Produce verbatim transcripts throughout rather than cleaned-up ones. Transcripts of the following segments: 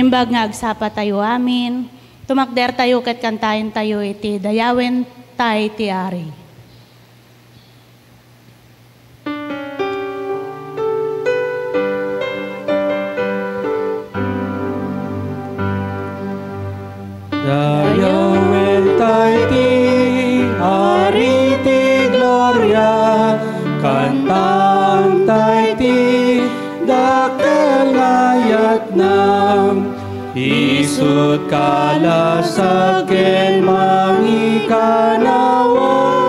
Imbag nga agsapatayo amin, tumakdertayo ket kantaentayo iti Dayawen Tay ti Ari. Dayawen tay ti Ari ti gloria, kantaen tay ti dakkel nga yatna. Isut' kalasag ken mangikanawa,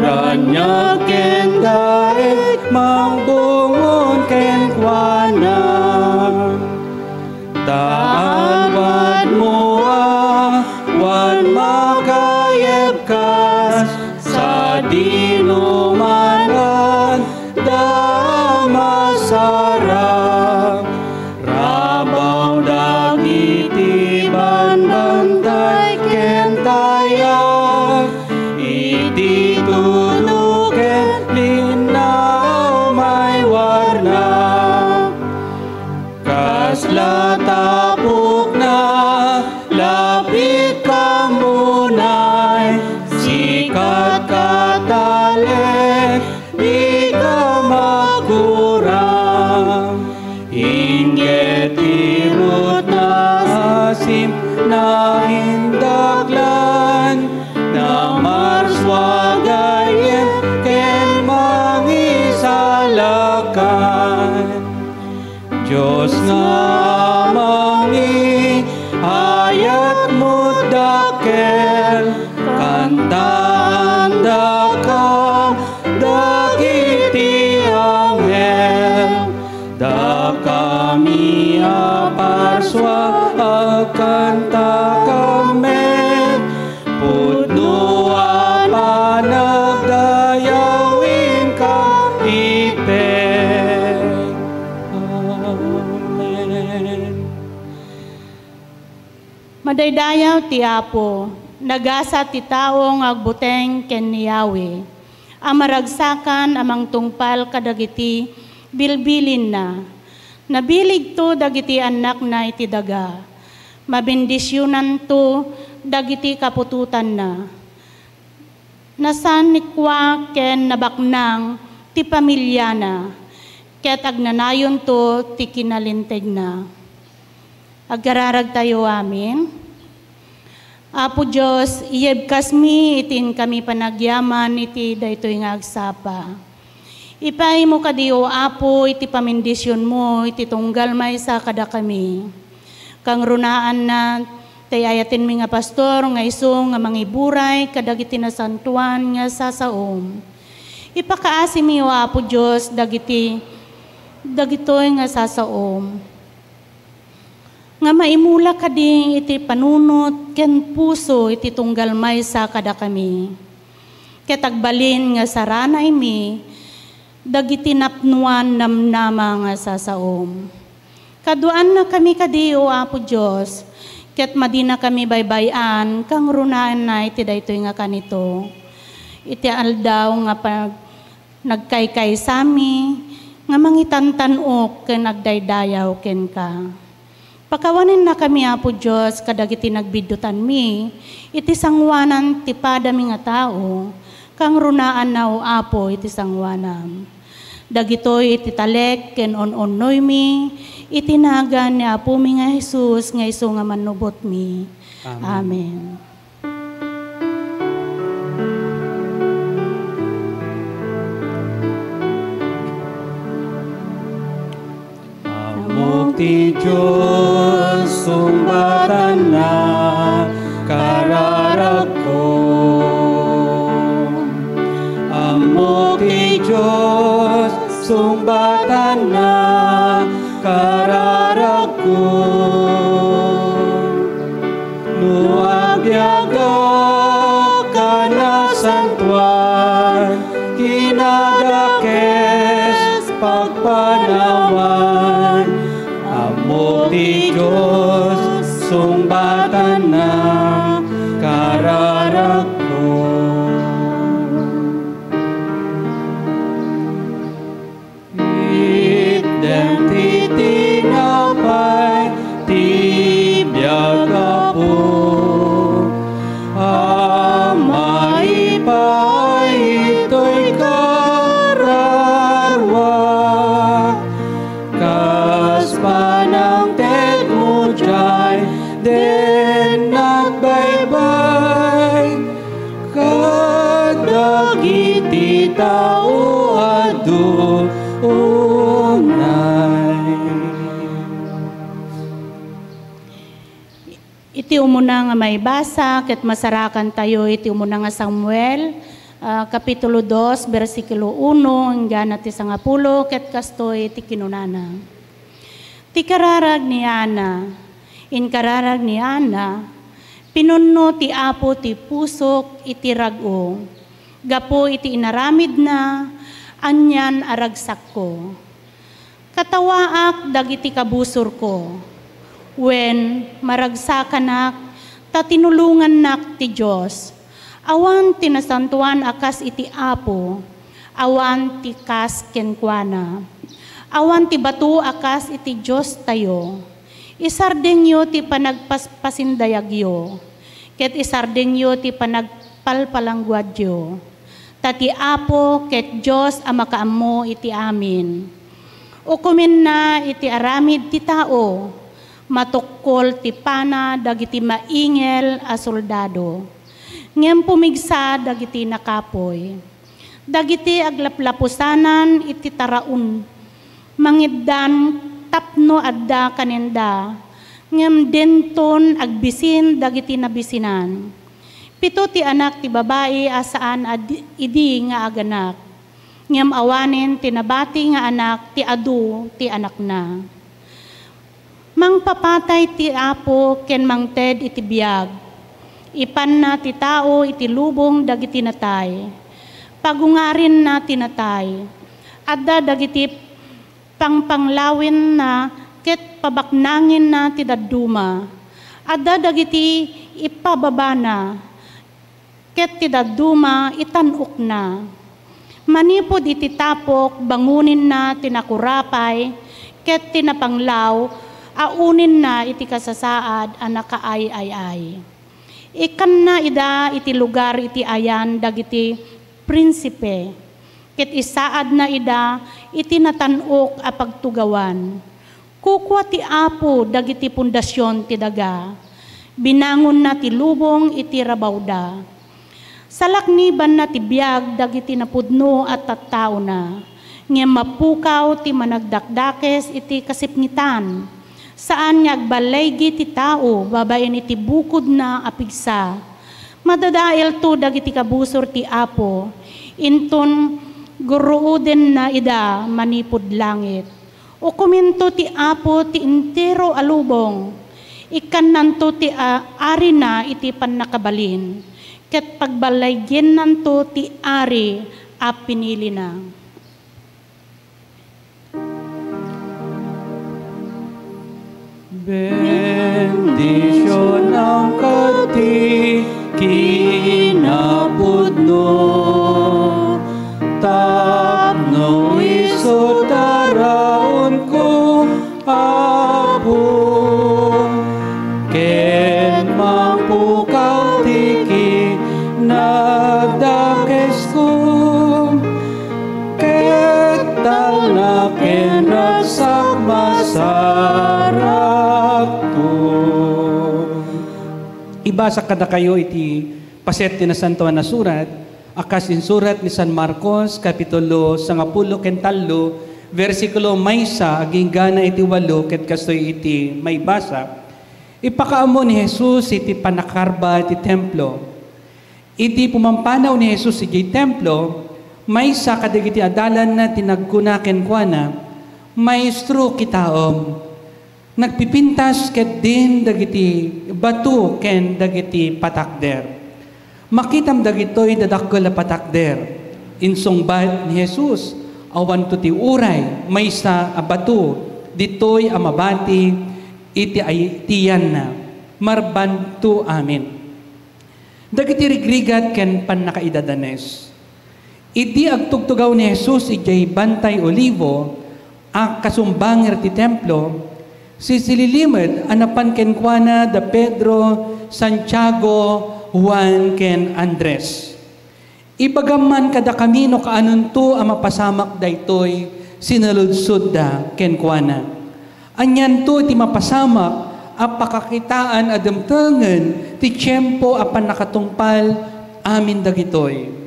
raniag ken daet, mangbungon kenkuana. Ta adwadmo a wan makayebkas, sadino man adda a masarang. Rabaw dagiti banbantay ken dayag, iti tudo ken linnaw maywarna. Kasla tapokna, lapit kam unay, sikat ka talek, dika magurang. Inggit ti rutna, asim na indaklan, na marsua gayyem ken mangisalakan. Dios nga Ama mi, ayatmo dakkel, kantaandaka dagiti anghel. Dakami a parsua, agkantaka met, pudno a panagdayaw inka ipek. Amen. Madaydayaw ti Apo, nagasat ti tao nga agbuteng ken ni Yahweh, a maragsakan a mangtungpal kadagiti bilbilinna. Nabiligto dagiti annakna iti daga. Mabendisionanto dagiti kaputotanna. Nasanikua ken nabaknang ti pamiliana, ket agnanayonto ti kinalintegna. Agkararagtayo amin. Apo Dios, iyebkasmi iti inkami panagyaman iti daytoy nga agsapa. Ipaaymo kadi, O Apo, iti pamindisionmo iti tunggal maysa kadakami. Kangrunaanna, tay ayatenmi nga pastor nga isu nga mangiburay kadagiti nasantoan nga sasaom. Ipakaasimi, O Apo Dios, dagiti, dagitoy nga sasaom. Nga maimula kadi iti panunot ken puso iti tunggal maysa kadakami. Ket agbalin nga saranaymi dagiti napnoan namnama nga sasaom. Kaduaannakami kadi, O Apo Dios, ket madinakami baybay-an kangrunaanna iti daytoy nga kanito. Iti aldaw nga pag-, nagkaykaysami nga mangitantan-ok ken agdaydayaw kenka. Pakawanennakami, Apo Dios, kadagiti nagbiddutanmi iti sangoanan ti padami nga tao, kangrunaanna, O Apo, iti sangoanam. Dagitoy iti talek ken un-unnoymi iti nagan ni Apomi nga Jesus nga isu nga mannubotmi. Amen. Amen. Ammok ti Dios, sungbatanna, kararagko. Ammok ti Dios, sungbatanna, kararagko. No agbiagak a nasantoan, kinadakes pagpanawan, ammok ti Dios, sungbatanna, kararagko. Itdem ti tinapay, ti Una nga maibasa ket masarakantayo iti umuna nga Samuel, ah, Kapitulo dos, bersikulo uno, inggana ti sangapulo, ket kastoy ti kinunana. Ti kararag ni Ana. Inkararag ni Ana, "Pinunno ti Apo ti pusok iti rag-o, gapu iti inaramidna, anian a ragsakko. Katawaak dagiti kabusorko, wen maragsakanak ta tinulongannak ti Dios. Awan ti nasantoan a kas iti Apo, awan ti kas kenkuana. Awan ti bato a kas iti Diostayo. Isardengyo ti panagpaspasindayagyo, ket isardengyo ti panagpalpalangguadyo. Ta ti Apo ket Dios a makaammo iti amin. Ukomenna iti aramid ti tao, matukkol ti pana dagiti maingel a soldado, ngem pumigsa dagiti nakapuy. Dagiti aglaplapusanan iti taraon, mangiddan tapno adda kanenda, ngem denton agbisin dagiti nabisinan. Pito ti anak ti babai a saan a di-, idi nga aganak, ngem awanen ti nabati nga anak ti adu ti anakna. Mangpapatay ti Apo ken mangted iti biag. Ipanna ti tao iti lubong dagiti natay. Pagungarinna ti natay. Adda dagiti pangpanglawenna ket pabaknangenna ti dadduma. Adda dagiti ipababana ket ti dadduma itan-okna. Manipud iti tapok, bangoninna ti nakurapay ket ti napanglaw, aunenna iti kasasaad a nakaay-ay-ay. Ikkanna ida iti lugar iti ayan dagiti prinsipe, ket isaadna ida iti natan-ok a pagtugawan. Kukua ti Apo dagiti pundasion ti daga. Binangonna ti lubong iti rabawda. Salaknibanna ti biag dagiti napudno a tattaona, ngem mapukaw ti managdakdakes iti kasipngetan. Saan nga agballaygi ti tao babaen iti bukodna a pigsa. Madadaelto dagiti kabusor ti Apo, inton gurruodenna ida manipud langit. Ukomento ti Apo ti entero a lubong. Ikkannanto ti a-, arina iti pannakabalin, ket pagballaygennanto ti ari a pinilina. Bendisionanka ti kinapudno, tapno isu taraonko, Apo, ken mapukaw ti kinagdakesko. Ket talna ken ragsak masarapto. Ibasa kadakayo iti paset ti Nasantoan a Surat, a kas insurat ni San Marcos, Kapitulo sangapulo ken tallo, bersikulo maysa agingga iti walo, ket kastoy iti maibasa. Ipakaammo ni Jesus iti pannakarba iti templo. Idi pumampanaw ni Jesus idiay templo, maysa kadagiti adalanna ti nagkuna kenkuana, "Maestro, kitaem, nagpipintas ketdin dagiti bato ken dagiti patakder. Makitam dagitoy dadakkel a patakder." Insungbat ni Jesus, "Awanto ti uray maysa a bato ditoy a mabati iti ay-, iti yanna. Marbanto amin." Dagiti rigrigat ken pannakaidadanes. Idi agtugtugaw ni Jesus idiay Bantay Olivo a kasumbanger ti templo, sisililimed a napan kenkuana da Pedro, Santiago, Juan, ken Andres. "Ibagam man kadakami no kaanonto a mapasamak daytoy," sinaludsodda kenkuana. "Anianto ti mapasamak a pakakitaan a dumtengen ti tiempo a pannakatungpal amin dagitoy?"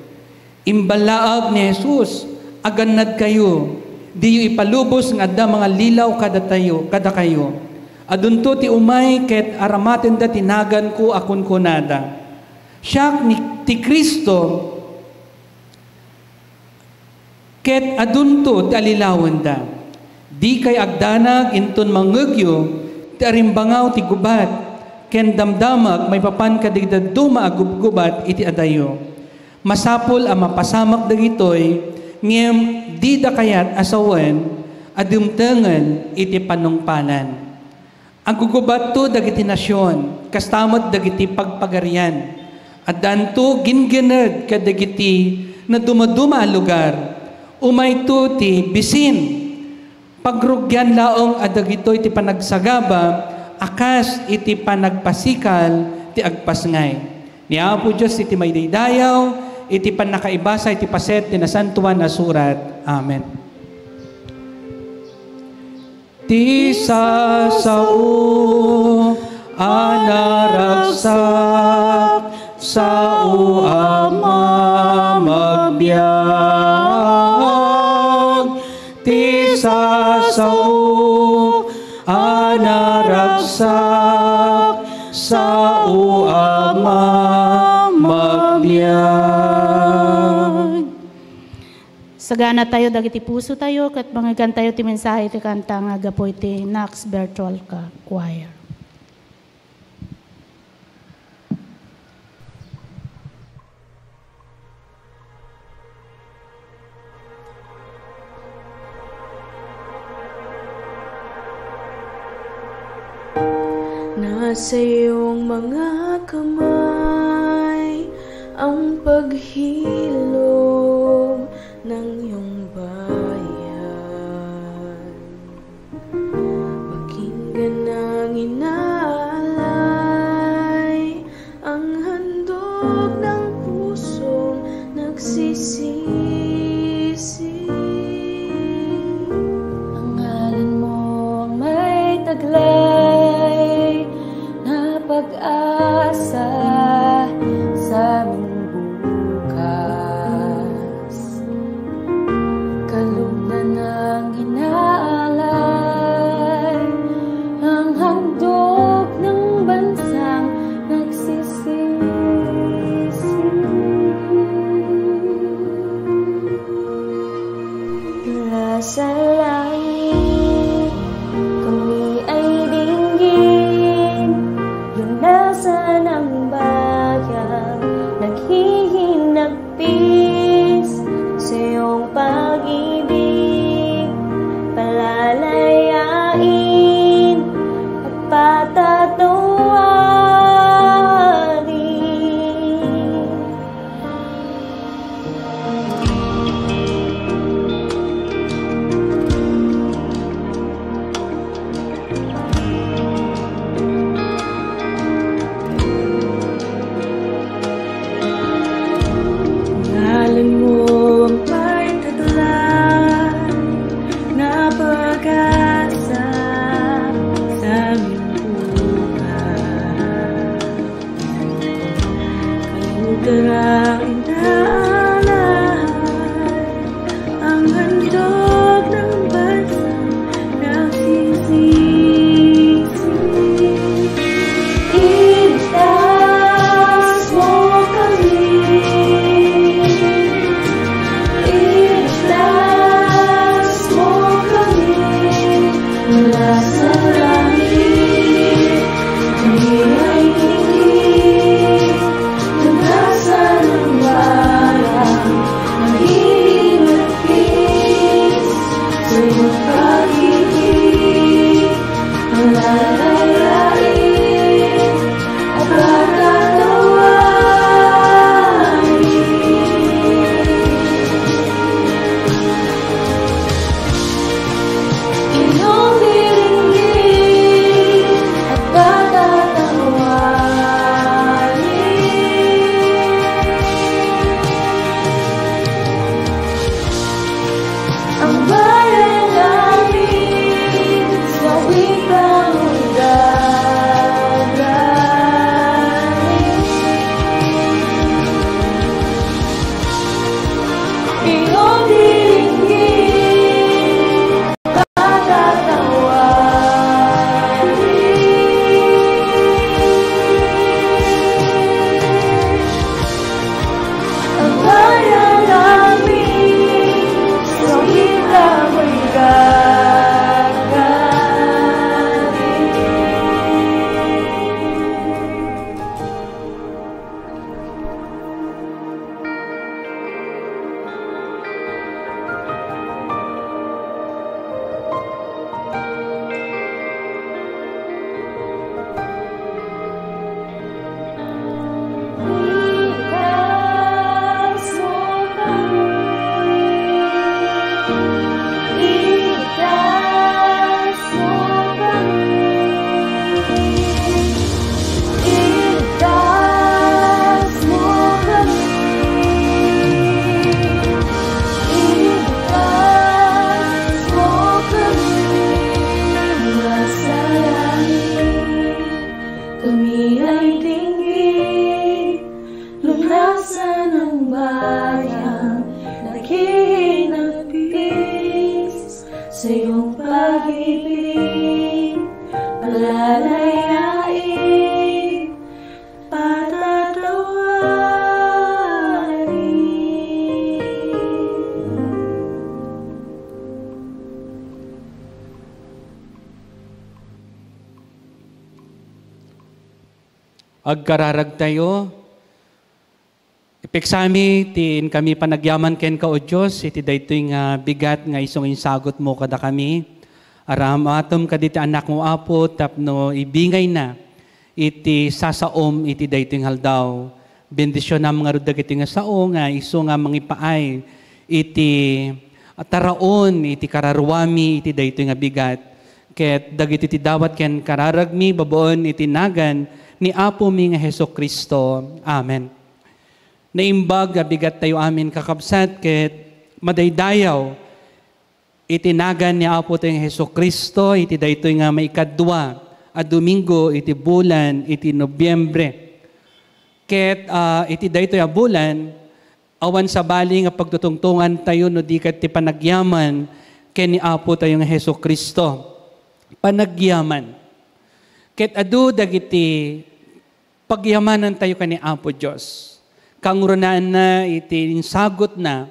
Imballaag ni Jesus, "Agannadkayo, diyo ipalubos nga adda mangallilaw kadatayo, kadakayo." Adunto ti umay ket aramatenda ti naganko a kunkunada, "Siak ni, ti Cristo," ket adunto ti allillawenda. Dikay agdanag inton mangngegyo ti arimbangaw ti gubat ken damdamak maipapan kadagiti dadduma a gubgubat iti adayyo. Masapul a mapasamak dagitoy, ngem dida kayat a sawen a dumtengen iti panungpalan. Agugubatto dagiti nasion, kasta met dagiti pagpagarian. Addanto ginggined kadagiti nadumaduma a lugar. Umayto ti bisin, pagrugian laeng a dagitoy ti panagsagaba a kas iti panagpasikal ti agpasngay. Ni Apo Dios iti maidaydayaw, iti pannakaibasa iti paset ti Nasantoan a Surat. Amen. Ti sasao a naragsak, sao a mamagbiag. Ti sasao a naragsak, sao a mamagbiag. Sagana tayo dagiti puso tayo, ket mangegkan tayo ti mensahe ti kanta nga gapu iti Knox Virtual Ca-, Choir. Nasa iyong mga kamay ang paghilom ng iyong bayan. Pakinggan ang inaalay, ang handog ng pusong nagsisisi. Ang ngalan mo ang may taglay na pag-asa sa aming bukas. Kalugdan ng inaalay, ang handog ng bansang nagsisisi. Mula sa langit, kami ay dinggin, lunasan ang bayang naghihinagpis sa iyong pag-ibig, palalayain at patatawarin. Ngalan mo ang may taglay na pag-asa sa aming buhay. Kalugarang inaalay, ang handog ng bansang nagsisisi. Iligtas mo kami, iligtas mo kami mula sa langit. Kami ay hindi Lunasan ang Bayang nakinapis sa iyong pag-ibig, palalayain, patatawarin. Agkararagtayo, ipiksami ti inkami panagyaman kenka, O Dios, iti daytoy nga bigat nga isu nga insagutmo kadakami. Aram-atem kaditi anakmo, Apo, tapno ibingayna iti sasaom iti daytoy nga aldaw. Bendisionam ngarud dagiti nga sao nga isu nga mangipaay iti taraon iti kararuami iti daytoy nga bigat. Ket dagiti ti dawat ken kararagmi babaen iti nagan ni Apomi nga Jesu-Cristo. Amen. Naimbag a bigattayo amin, kakabsat, ket madaydayaw iti nagan ni Apotayo nga Jesu-Cristo iti daytoy nga maikadua a Domingo iti bulan iti Nobiembre. Ket, ah, iti daytoy a bulan, awan sabali nga pagtutungtongantayo no di ket ti panagyaman ken ni Apotayo nga Jesu-Cristo. Panagyaman. Ket adu dagiti pagyamanantayo ken ni Apo Dios. Kangrunaan na iti insagutna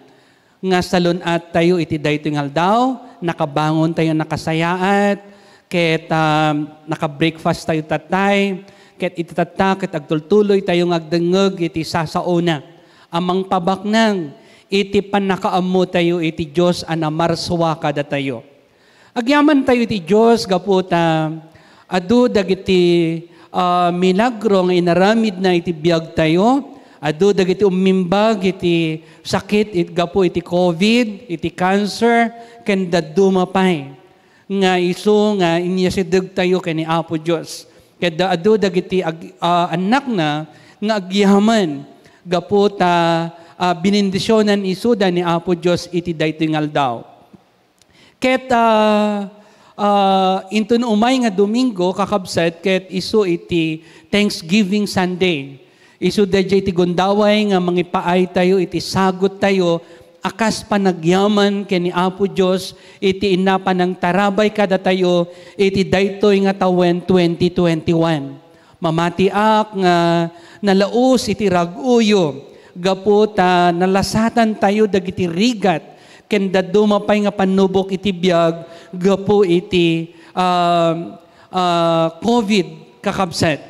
nga salun-attayo iti daytoy nga aldaw, nakabangontayo nakasayaat, ket, ah, naka-breakfast tayo tatay, ket iti tatta, ket agtultuloytayo nga agdengngeg iti sasaona a mangpabaknang iti pannakaammotayo iti Dios a namarsua kadatayo. Agyamantayo iti Dios gapu ta adu dagiti, ah, milagro nga inaramidna iti biagtayo, adu dagiti ummimbag iti sakit it-, gapu iti covid, iti cancer, ken dadduma pay nga isu nga inyasidegtayo ken ni Apo Dios. Ket da-, adu dagiti ag-, ah, annakna nga agyaman gapu ta, ah, binindisionan isuda ni Apo Dios iti daytoy nga aldaw. Ket, ah, ah, inton umay nga Domingo, kakabsat, ket isu iti Thanksgiving Sunday. Isu daydiay ti gundaway nga mangipaaytayo iti saguttayo a kas panagyaman ken ni Apo Dios iti inna panangtarabay kadatayo iti daytoy nga tawen twenty twenty-one. Mamatiak nga nalaus iti rag-oyo gapu ta nalasatantayo dagiti rigat ken dadduma pay nga pannubok iti biag gapu iti, ah, ah, covid, kakabsat.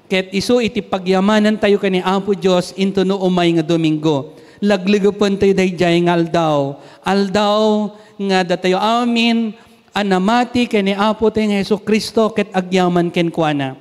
Ket isu iti pagyamanantayo ken ni Apo Dios intono umay nga Domingo. Laglegepentayo daydiay nga aldaw. Aldaw nga datayo amin a namati ken ni Apotayo nga Jesu-Cristo ket agyaman kenkuana.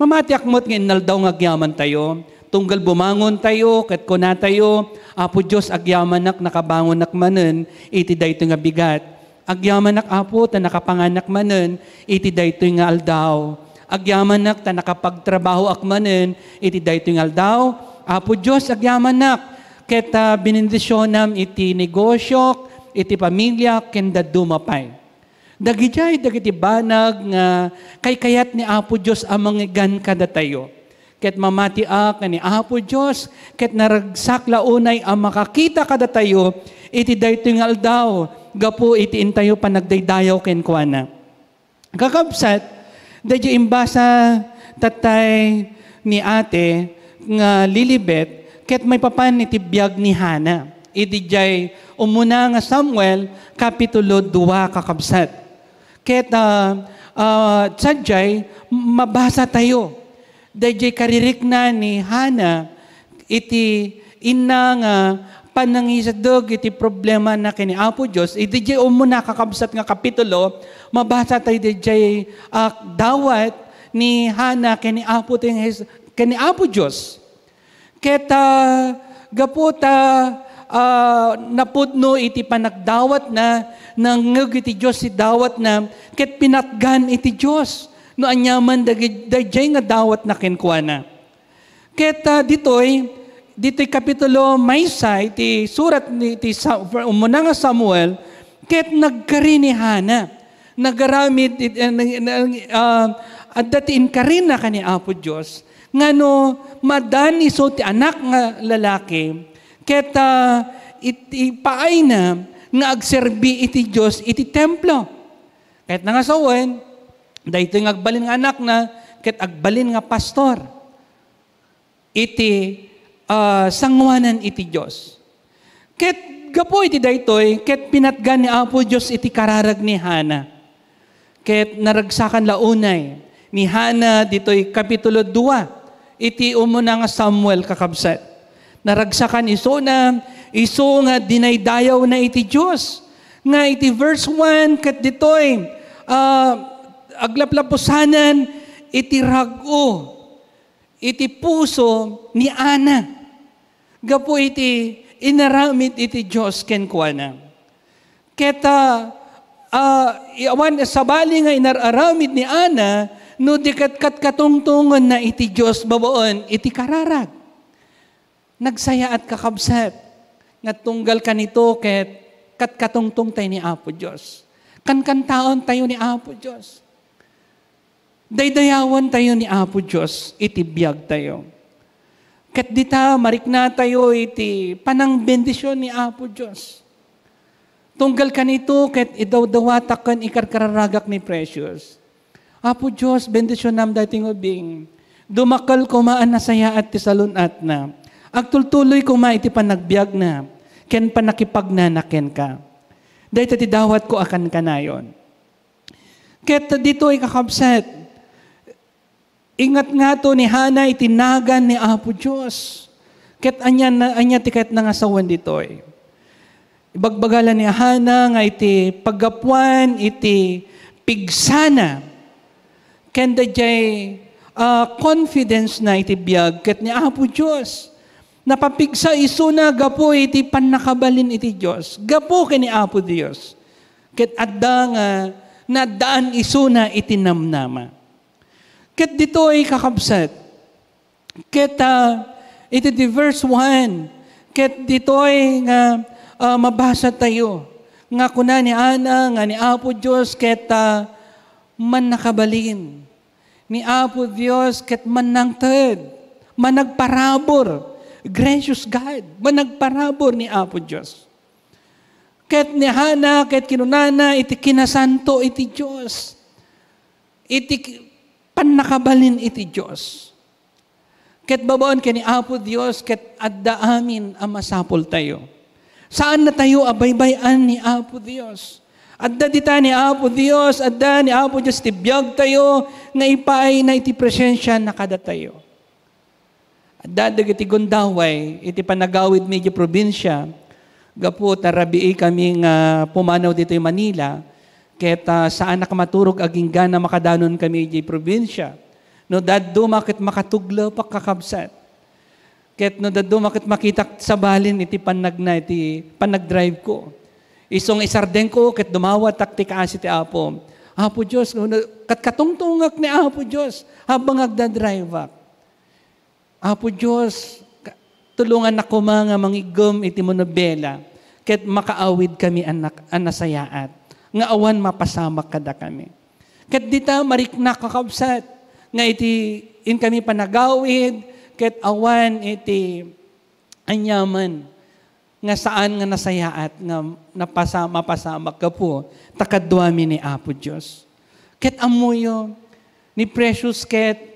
Mamatiak met nga innaldaw nga agyamantayo, tunggal bumangontayo ket kunatayo, "Apo Dios, agyamanak, nakabangonak manen iti daytoy nga bigat. Agyamanak, Apo, ta nakapanganak manen iti daytoy nga aldaw. Agyamanak ta nakapagtrabahoak manen iti daytoy nga aldaw. Apo Dios, agyamanak ket, ah, binindisionam iti negosiok, iti pamiliak, ken dadduma pay." Dagidiay dagiti banag nga kaykayat ni Apo Dios a mangigan kadatayo. Ket mamatiak nga ni Apo Dios ket naragsak la unay a makakita kadatayo iti daytoy nga aldaw gapu iti intayo panagdaydayaw kenkuana. Kakabsat, daydiay imbasa tatay ni ate nga lilibet ket maipapan iti biag ni Hana. Idi diay umuna nga Samuel, kapitulo dua, kakabsat. Ket, ah, ah, sadiay, mabasatayo daydiay karirikna ni Hana iti inna nga panangisadeg iti problemana ken ni Apo Dios. Idi diay umuna, kakabsat, nga kapitulo, mabasatayo daydiay, ah, dawat ni Hana ken ni Apo, ken ni Apo Dios. Ket, ah, gapu ta, ah, napudno iti panagdawatna, nangngeg iti Dios ti dawatna, ket pinatgan iti Dios no aniaman dagi-, daydiay nga dawatna kenkuana. Ket, ah, ditoy, ditoy kapitulo maysa iti surat ni, ti Sa-, umuna nga Samuel, ket nagkari ni Hana. Nagaramid it-, ah, nag-, nag-, ah, adda ti inkarina ken ni Apo Dios. Nga no maaddaan isu ti anak nga lalaki, Ket, ah, iti paayna nga agserbi iti Dios iti templo. Ket nangasawen, daytoy nga agbalin nga anakna, ket agbalin nga pastor iti, ah, sanguanan iti Dios. Ket gapu iti daytoy, ket pinatgan ni Apo Dios iti kararag ni Hana. Ket naragsakan la unay ni Hana ditoy kapitulo dua iti umuna nga Samuel, kakabsat. Naragsakan isuna, isu nga dinaydayawna iti Dios. Nga iti verse one ket ditoy, ah, aglaplapusanan iti rag-o, iti puso ni Ana. Gapu iti inaramid iti Dios kenkuana. Ket, ah, ah, awan sabali nga inar-aramid ni Ana, no di ket katkatungtongenna iti Dios babaen iti kararag. Nagsayaat, kakabsat, nga tunggal kanito ket katkatungtongtayo ni Apo Dios. Kankantaentayo ni Apo Dios. Daydayawantayo ni Apo Dios iti biagtayo. Ket dita, mariknatayo iti panangbendision ni Apo Dios. Tunggal kanito, ket idawdawatak ken ikarkararagak ni Precious. Apo Dios, bendisionam daytoy nga ubing. Dumakkel koma a nasayaat ti salun-atna. Agtultuloy koma iti panagbiagna ken pannakipagnana kenka. Dayta ti dawatko a kankanayon. Ket ditoy, kakabsat, ingngato ni Hana iti nagan ni Apo Dios. Ket ania na, ania ti kayatna nga sawen ditoy? Ibagbaga la ni Hana nga iti paggapuan iti pigsana ken daydiay, ah, confidence na iti biag ket ni Apo Dios. Napapigsa isuna gapu iti pannakabalin iti Dios, gapu ken ni Apo Dios. Ket adda nga naaddaan isuna iti namnama. Ket ditoy, kakabsat, ket, ah, iti di verse one, ket ditoy nga, ah, mabasa tayo, nga kuna ni Ana nga ni Apo Dios ket, ah, mannakabalin. Ni Apo Dios ket mannangted, managparabur, gracious God, managparabur ni Apo Dios. Ket ni Hana ket kinunana iti kinasanto iti Dios, iti ki-, pannakabalin iti Dios. Ket babaen ken ni Apo Dios, ket adda amin a masapultayo. Saannatayo a baybay-an ni Apo Dios. Adda dita ni Apo Dios, adda ni Apo Dios ti biagtayo nga ipaayna iti presensiana kadatayo. Adda dagiti gundaway iti panagawidmi idiay probinsia, gapu ta rabii kami nga pumanaw ditoy Manila, ket, ah, saanak maturog agingga makadanon kami idiay probinsia. No dadduma ket makatuglepak, kakabsat. Ket no dadduma ket makitak sabalin iti pannagna iti panagdrive ko. Isu nga isardengko ket dumawatak ti kaasi ti Apo. Apo Dios, no, no, kat-, katungtungak ni Apo Dios habang agdadriveak. Apo Dios, ka-, tulongannak koma nga mangiggem iti monobela ket makaawid kami a nak-, a nasayaat nga awan mapasamak kadakami. Ket dita mariknak, kakabsat, nga iti inkami panagawid ket awan iti aniaman nga saan nga nasayaat nga napasa-, mapasamak gapu ta kaduami ni Apo Dios. Ket ammoyo, ni Precious ket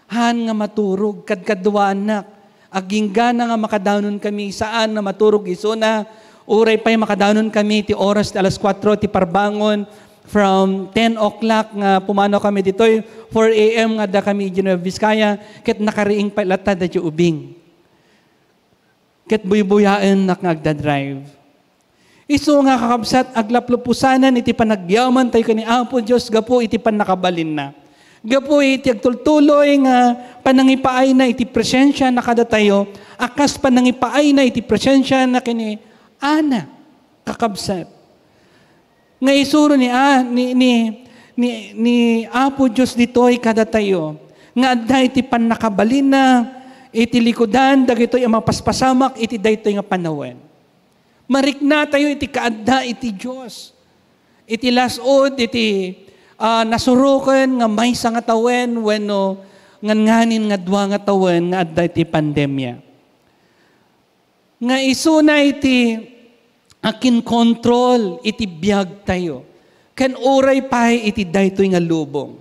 haan nga maturog, kadkaduaannak. Aginggana nga makadanon kami, saan nga maturog isuna. Uray pay makadanon kami ti oras ti alas kuatro ti parbangon, from ten o'clock nga pumanaw kami ditoy, four a m nga adda kami idiay Nueva Vizcaya, ket nakariing pay latta daydiay ubing. Ket buybuyaennak nga agdadrive. Isu nga, kakabsat, aglaplupusanan iti panagyamantayo ken ni Apo Dios gapu iti pannakabalinna. Gapu iti agtultuloy nga panangipaayna iti presensiana kadatayo, a kas panangipaayna iti presensiana ken ni Ana, kakabsat. Nga isuro ni, ah, ni, ni, ni, ni Apo Dios ditoy kadatayo, nga adda iti pannakabalinna iti likudan dagitoy a mapaspasamak iti daytoy nga panawen. Mariknatayo iti kaadda iti Dios. Iti lasud, iti, ah, nasuroken nga maysa nga tawen wenno nganganin nga dua nga tawen nga adda iti pandemia. Nga isuna iti akinkontrol iti biagtayo, ken uray pay iti daytoy nga lubong.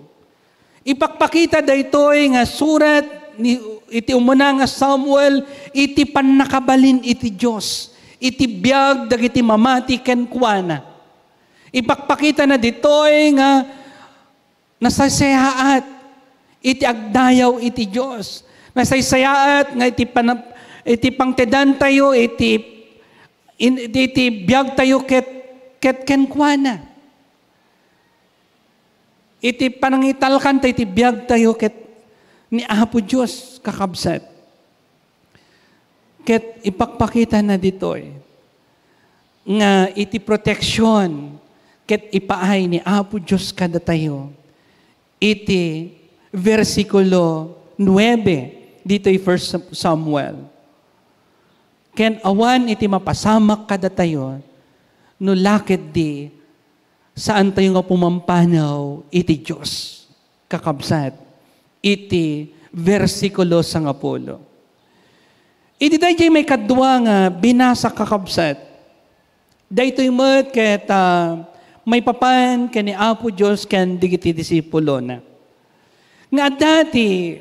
Ipakpakita daytoy nga surat ni, iti umuna nga Samuel iti pannakabalin iti Dios, iti biag dagiti mamati kenkuana. Ipakpakitana ditoy nga nasaysayaat iti agdayaw iti Dios. Nasaysayaat nga iti pana-, iti pangtedantayo iti, in-, iti, iti biagtayo ket, ket kenkuana. Iti panangitalkanta iti biagtayo ket ni Apo Dios, kakabsat. Ket ipakpakitana ditoy nga iti proteksyon ket ipaay ni Apo Dios kadatayo iti bersikulo nuebe ditoy First Samuel. Ken awan iti mapasamak kadatayo no la ketdi saantayo nga pumampanaw iti Dios, kakabsat, iti bersikulo sangapulo. Iti daydiay maikadua nga binasa, kakabsat, daytoy met ket, ah, maipapan ken ni Apo Dios ken dagiti disipulona. Nga adda ti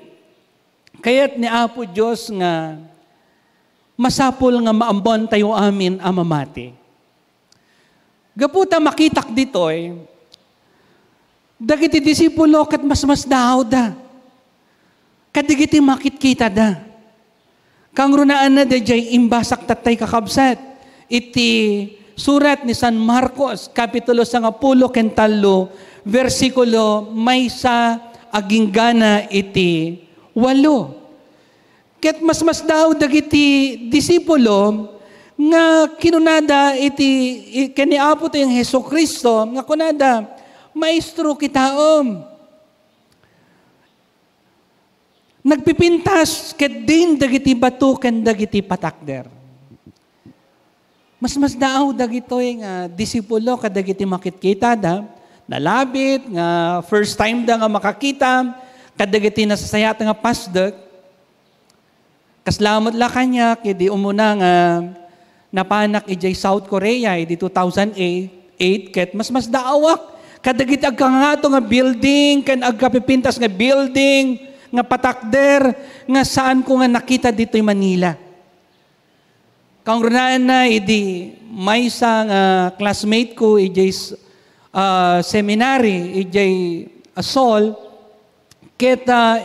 kayat ni Apo Dios nga masapul nga maammoantayo amin a mamati. Gapu ta makitak ditoy, dagiti disipulo ket masmasdaawda kadagiti makitkitada. Kangrunaan na daydiay imbasak tattay, kakabsat, iti surat ni San Marcos, kapitulo sangapulo ken tallo, bersikulo maysa agingga na iti walo. Ket masmasdaaw dagiti disipulo nga kinunada iti, i-, ken ni Apo tayo nga Jesu-Cristo nga kunada, "Maestro, kitaem." Nagpipintas ketdin dagiti bato ken dagiti patakder. Masmasdaaw dagitoy nga disipulo kadagiti makitkitada, nalabit nga first time da nga makakita kadagiti nasasayaat nga pasdek. Kasla met la kaniak idi umuna nga napanak idiay South Korea idi two thousand eight, ket masmasdaawak kadagiti agkangato nga building ken agkapipintas nga building nga patakder nga saanko nga nakita ditoy Manila. Kangrunaan na idi maysa nga classmate ko idiay s-, ah, seminary, idiay, ah, Seoul, ket, ah,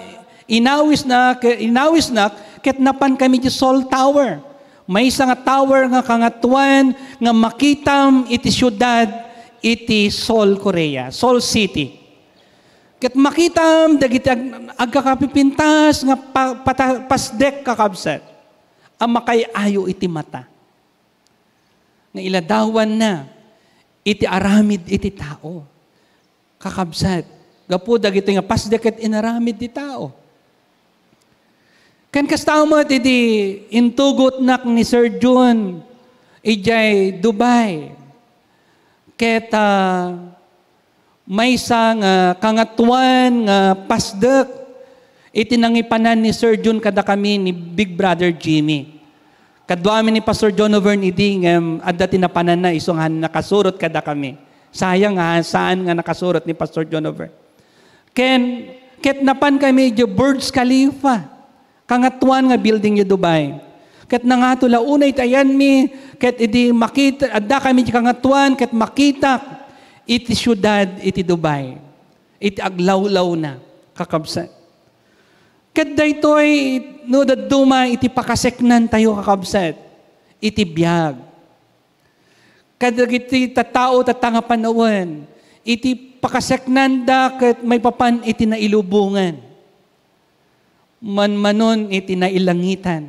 inawisna, ke-, inawisnak ket napan kami idiay Seoul Tower. Maysa nga tower nga kangatoan nga makitam iti siudad iti Seoul, Korea, Seoul City. Ket makitam dagiti ag-, agkakapipintas nga pa-, pata-, pasdek, kakabsat, a makaay-ayo iti mata. Nga iladawanna iti aramid iti tao. Kakabsat, gapu dagitoy nga pasdek ket inaramid ti tao. Ken kasta met idi intugotnak ni Sir Jun idiay Dubai. Ket, ah, maysa nga kangatoan nga pasdek iti nangipanan ni Sir Jun kadakami ni Big Brother Jimmy. Kaduami ni Pastor John Overn idi ngem adda ti napananna isu nga nakasurot kadakami. Sayang nga saan nga nakasurot ni Pastor John Overn. Ken, ket napan kami idiay Burj Khalifa. Kangatoan nga building idiay Dubai. Ket nangato la unay ti ayanmi, ket idi makita, adda kami ti kangatoan, ket makitak iti siudad iti Dubai, iti aglawlawna, kakabsat. Ket daytoy, no, dadduma iti pakaseknantayo, kakabsat, iti biag. Kadagiti tattao tatta nga panawen, iti pakaseknanda ket maipapan iti nailubongan. Manmanon iti nailangitan.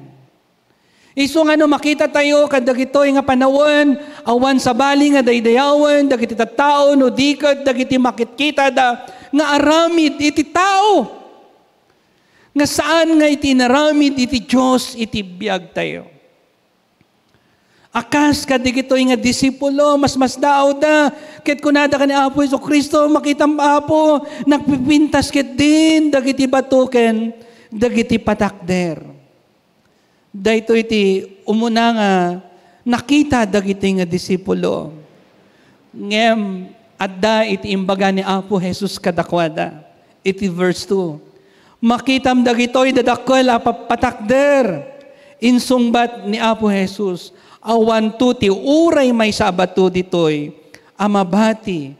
Isu nga no makitatayo kadagitoy nga panawen, awan sabali nga daydayawen dagiti tattao no di ket dagiti makitkitada nga aramid iti tao. Nga saan nga iti inaramid iti Dios iti biagtayo. A kas kadagitoy nga disipulo, masmasdaawda, ket kunada ken ni Apo Jesu-Cristo, "Makitam, Apo, nagpipintas ketdin dagiti bato ken dagiti patakder." Daytoy ti umuna nga nakita dagiti nga disipulo. Ngem adda iti imbaga ni Apo Jesus kadakuada. Iti verse two, "Makitam dagitoy dadakkel a papatakder," insungbat ni Apo Jesus, "awanto ti uray maysa a bato ditoy a mabati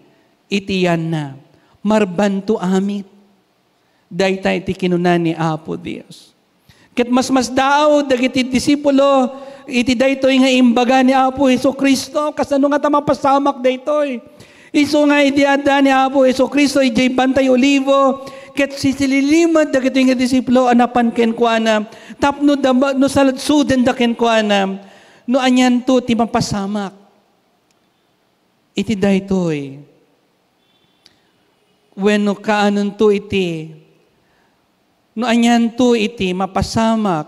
iti yanna. Marbanto amin." Dayta iti kinuna ni Apo Dios. Ket masmasdaaw dagiti disipulo iti daytoy nga imbaga ni Apo Jesu-Cristo. Kasano nga ta mapasamak daytoy? Isu nga idi adda ni Apo Jesu-Cristo idiay Bantay Olivo, ket sisililimed dagitoy nga disipulo a napan kenkuana tapno dama-, no saludsodenda kenkuana, no anianto ti mapasamak iti daytoy. Wenno kaanonto iti, no anianto iti mapasamak,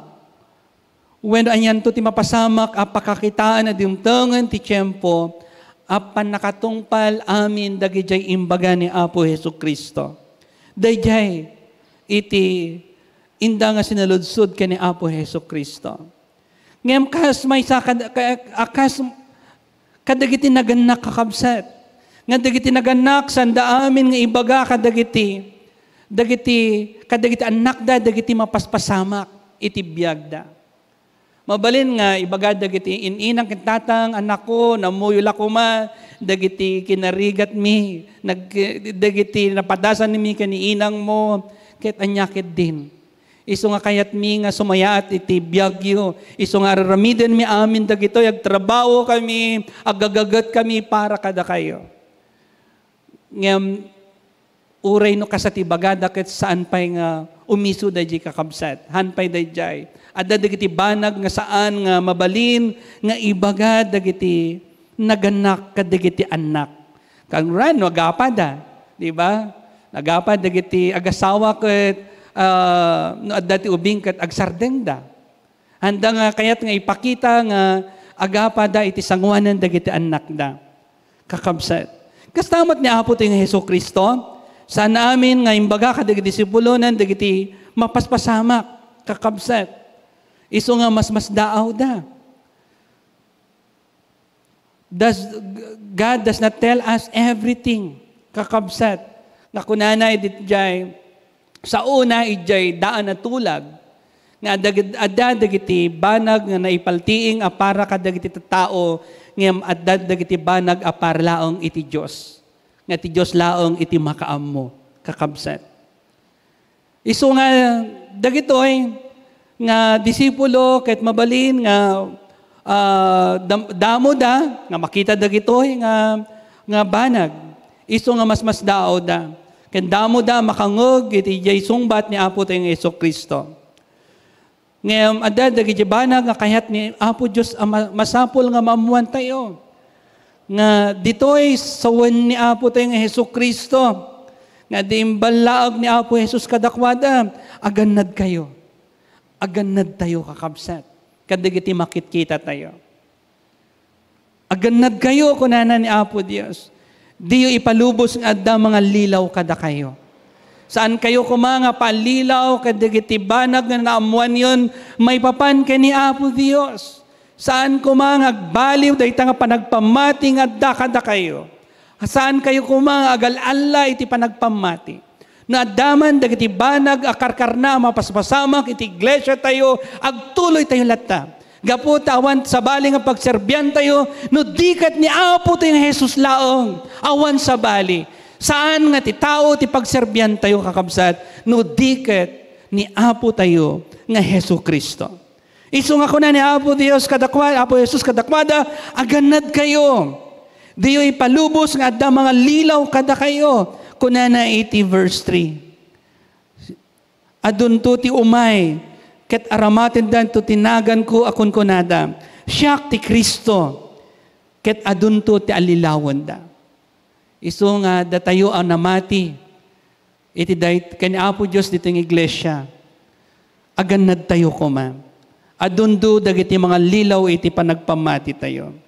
wenno anianto ti mapasamak a pakakitaan a dimtengen ti tiempo a pannakatungpal amin dagidiay imbaga ni Apo Jesu-Cristo. Daydiay iti inda nga sinaludsod ken ni Apo Jesu-Cristo. Ngem kas maysa kad-, ka-, a kas kadagiti nagannak, kakabsat, nga dagiti nagannak, sanda amin nga ibaga kadagiti, dagiti, kadagiti annakda, dagiti mapaspasamak iti biagda. Mabalin nga ibaga dagiti in-inang ken tatang, "Annakko, namuyo la koma dagiti kinarigatmi, nag-, dagiti napadasanmi ken ni inangmo, ket ania ketdin?" Isu nga kayatmi nga sumayaat iti biagyo. Isu nga ar-aramidenmi amin dagitoy, agtrabahokami, agagagetkami para kadakayo. Ngem uray no kasta ti ibagada ket saan pay nga umisu daydiay, kakabsat. Haan pay daydiay. Adda dagiti banag nga saan nga mabalin nga ibaga dagiti nagannak kadagiti annak. Kangran no agapada, di ba? Nagapa dagiti agasawa ket, ah, no adda ti ubing ket agsardengda. Haan da nga kayat nga ipakita nga agapada iti sanguanan dagiti annakda. Kakabsat. Kasta met ni Apo tayo nga Jesu-Cristo, saan amin nga imbaga kadagiti disipulona dagiti mapaspasamak, kakabsat. Isu nga masmasdaawda. Does, God does not tell us everything, kakabsat. Nga kunana idiay, saona idiay daan a tulag, nga adda, adda dagiti banag nga naipaltiing a para kadagiti tattao, ngem adda dagiti banag a para laeng iti Dios. Nga ti Dios laeng iti makaammo, kakabsat. Isu nga dagitoy nga disipulo ket mabalin nga, ah, dam-, damoda nga makita dagitoy nga, nga banag. Isu nga masmasdaawda. Ken damoda makangeg iti diay sungbat ni Apo tayo nga Jesu-Cristo. Ngem adda dagiti banag nga kayat ni Apo Dios a ma-, masapul nga maammoantayo. Nga ditoy sawen ni Apo tayo nga Jesu-Cristo, nga di imballaag ni Apo Jesus kadakuada, agannadkayo. Agannadtayo, kakabsat, kadagiti makitkita tayo. Agannadkayo, kunana ni Apo Dios. Diyo ipalubos nga adda mangallilaw kadakayo. Saan kayo koma nga pallilaw kadagiti banag nga naammoanyon maipapan ken ni Apo Dios. Saan koma nga agbaliw dayta nga panagpammati nga adda kadakayo. Saan kayo koma nga agal-alla iti panagpammati. No adda man dagiti banag a karkarna a mapaspasamak iti iglesia tayo, agtuloy tayo latta. Gapu ta awan sabali nga pagserbian tayo, no di ket ni Apo tayo nga Jesus laeng, awan sabali. Saan nga ti tao ti pagserbian tayo, kakabsat, no di ket ni Apo tayo nga Jesu-Cristo. Isu nga kuna ni Apo Dios kadakuada, Apo Jesus kadakuada, agannadkayo. Diyo ipalubos nga adda mangallilaw kadakayo. Kunana iti verse three. Adunto ti umay, ket aramatendanto ti naganko a kunkunada, "Siak ti Cristo," ket adunto ti allilawenda. Isu nga datayo a namati iti day-, ken Apo Dios ditoy nga iglesia, agannadtayo koma. Adunto dagiti mangallilaw iti panagpammatitayo.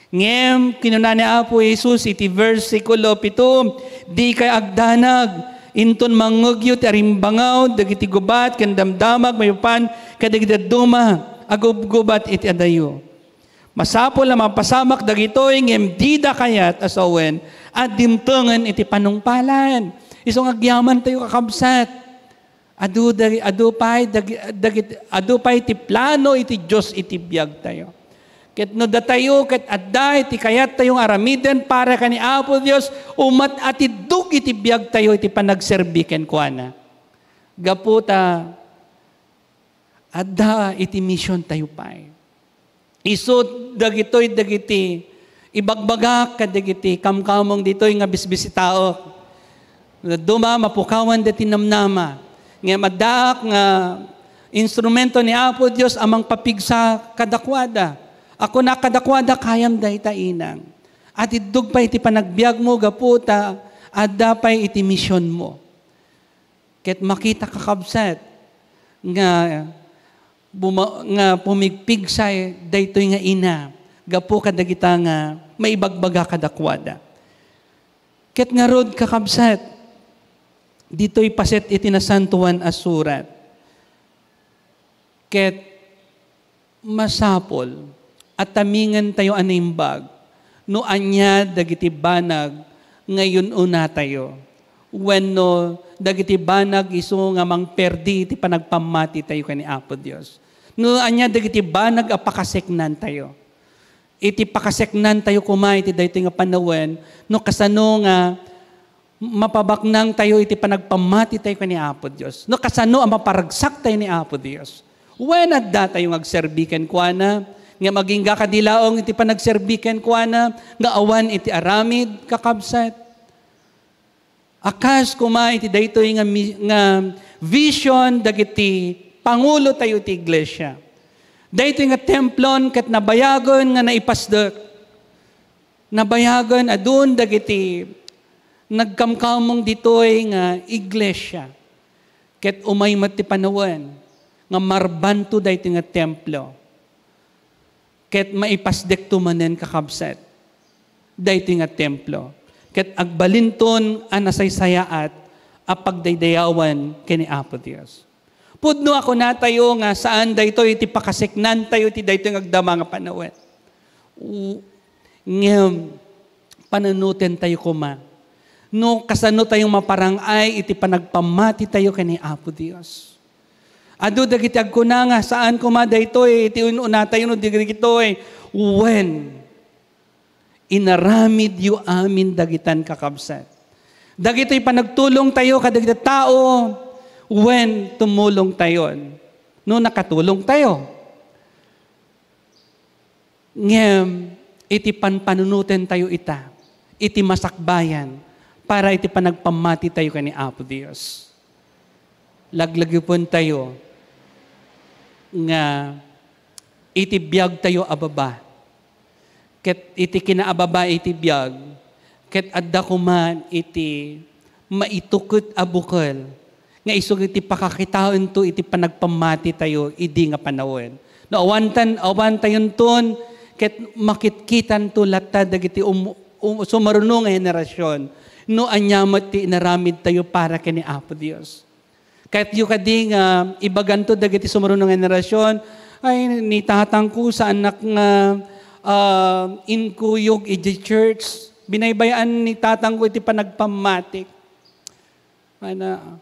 Ngem kinuna ni Apo Jesus iti bersikulo pito, "Dikay agdanag, inton mangngegyo ti arimbangaw dagiti gubat ken damdamag maipapan kadagiti dadduma." Agubgubat iti adayo. Masapul a mapasamak dagitoy, ngem dida kayat a sawen a dimtengen iti panungpalan. Isu nga agyamantayo, kakabsat. Adu, dagi-, adu pay, dagi-, dagit-, adu pay ti plano iti Dios iti biagtayo. Ket no datayo ket adda iti kayattayo nga aramiden para ken ni Apo Dios, umat-atiddog iti biagtayo iti panagserbi kenkuana. Gapu ta adda iti misiontayo pay. Isu dagitoy dagiti ibagbagak kadagiti kamkamong ditoy nga bisbisitaok. Duma mapukawan dati namnama. Ngem addaak nga instrumento ni Apo Dios a mangpapigsa kadakuada. Ako na kadakuada, kayam dayta, inang. Atiddog pay iti panagbiagmo gapu ta adda pay iti misionmo. Ket makita, kakabsat, nga buma-, nga pumigpigsa daytoy nga ina gapu kadagita nga maibagbaga kadakuada. Ket ngarud, kakabsat, ditoy paset iti Nasantoan a Surat. Ket masapul a tamingentayo a naimbag no ania dagiti banag nga yun-unatayo, wenno dagiti banag isu nga mangperdi iti panagpammatitayo ken ni Apo Dios. No ania dagiti banag a pakaseknantayo. Iti pakaseknantayo koma iti daytoy nga panawen, no kasano nga mapabaknangtayo iti panagpammatitayo ken ni Apo Dios. No kasano a maparagsaktayo ni Apo Dios. Wen, addatayo nga agserbi kenkuana, ngem agingga kadi laeng iti panagserbi kenkuana nga awan iti aramid, kakabsat. A kas koma iti daytoy nga mi-, nga vision dagiti pangulotayo ti iglesia. Daytoy nga templon ket nabayagen nga naipasdek. Nabayagen a dun dagiti nagkamkamong ditoy nga iglesia. Ket umay met ti panawen nga marbanto daytoy nga templo. Ket maipasdekto manen, kakabsat, daytoy nga templo. Ket agbalinton a nasaysayaat a pagdaydayawan ken ni Apo Dios. Pudno a kunatayo nga saan daytoy iti pakaseknantayo iti daytoy nga agdama nga panawen. U-, ngem, panunotentayo koma no kasano tayo maparang-ay iti panagpammatitayo ken ni Apo Dios. Adu dagiti agkuna nga saan koma daytoy iti un-unatayo no di dagitoy. Wen, inaramidyo amin dagitan, kakabsat. Dagitoy panagtulongtayo kadagiti tao, wen, tumulongtayon no nakatulongtayo. Ngem iti panpanunotentayo ita, iti masakbayan, para iti panagpammatitayo ken ni Apo Dios. Laglagipentayo nga iti biagtayo a baba, ket iti kinaababa iti biag, ket adda koma iti maituket a bukel nga isu iti pakakitaento iti panagpammatitayo idi nga panawen. No awantan, awantayonton, ket makitkitanto latta dagiti um-, um-, sumaruno nga henerasyon no ania met ti inaramidtayo para ken ni Apo Dios. Kayatyo kadi nga ibaganto dagiti sumaruno nga henerasyon, "Ay, ni tatangko, saanak nga, ah, inkuyog iti church. Binaybay-an ni tatangko iti panagpammatik." Ana,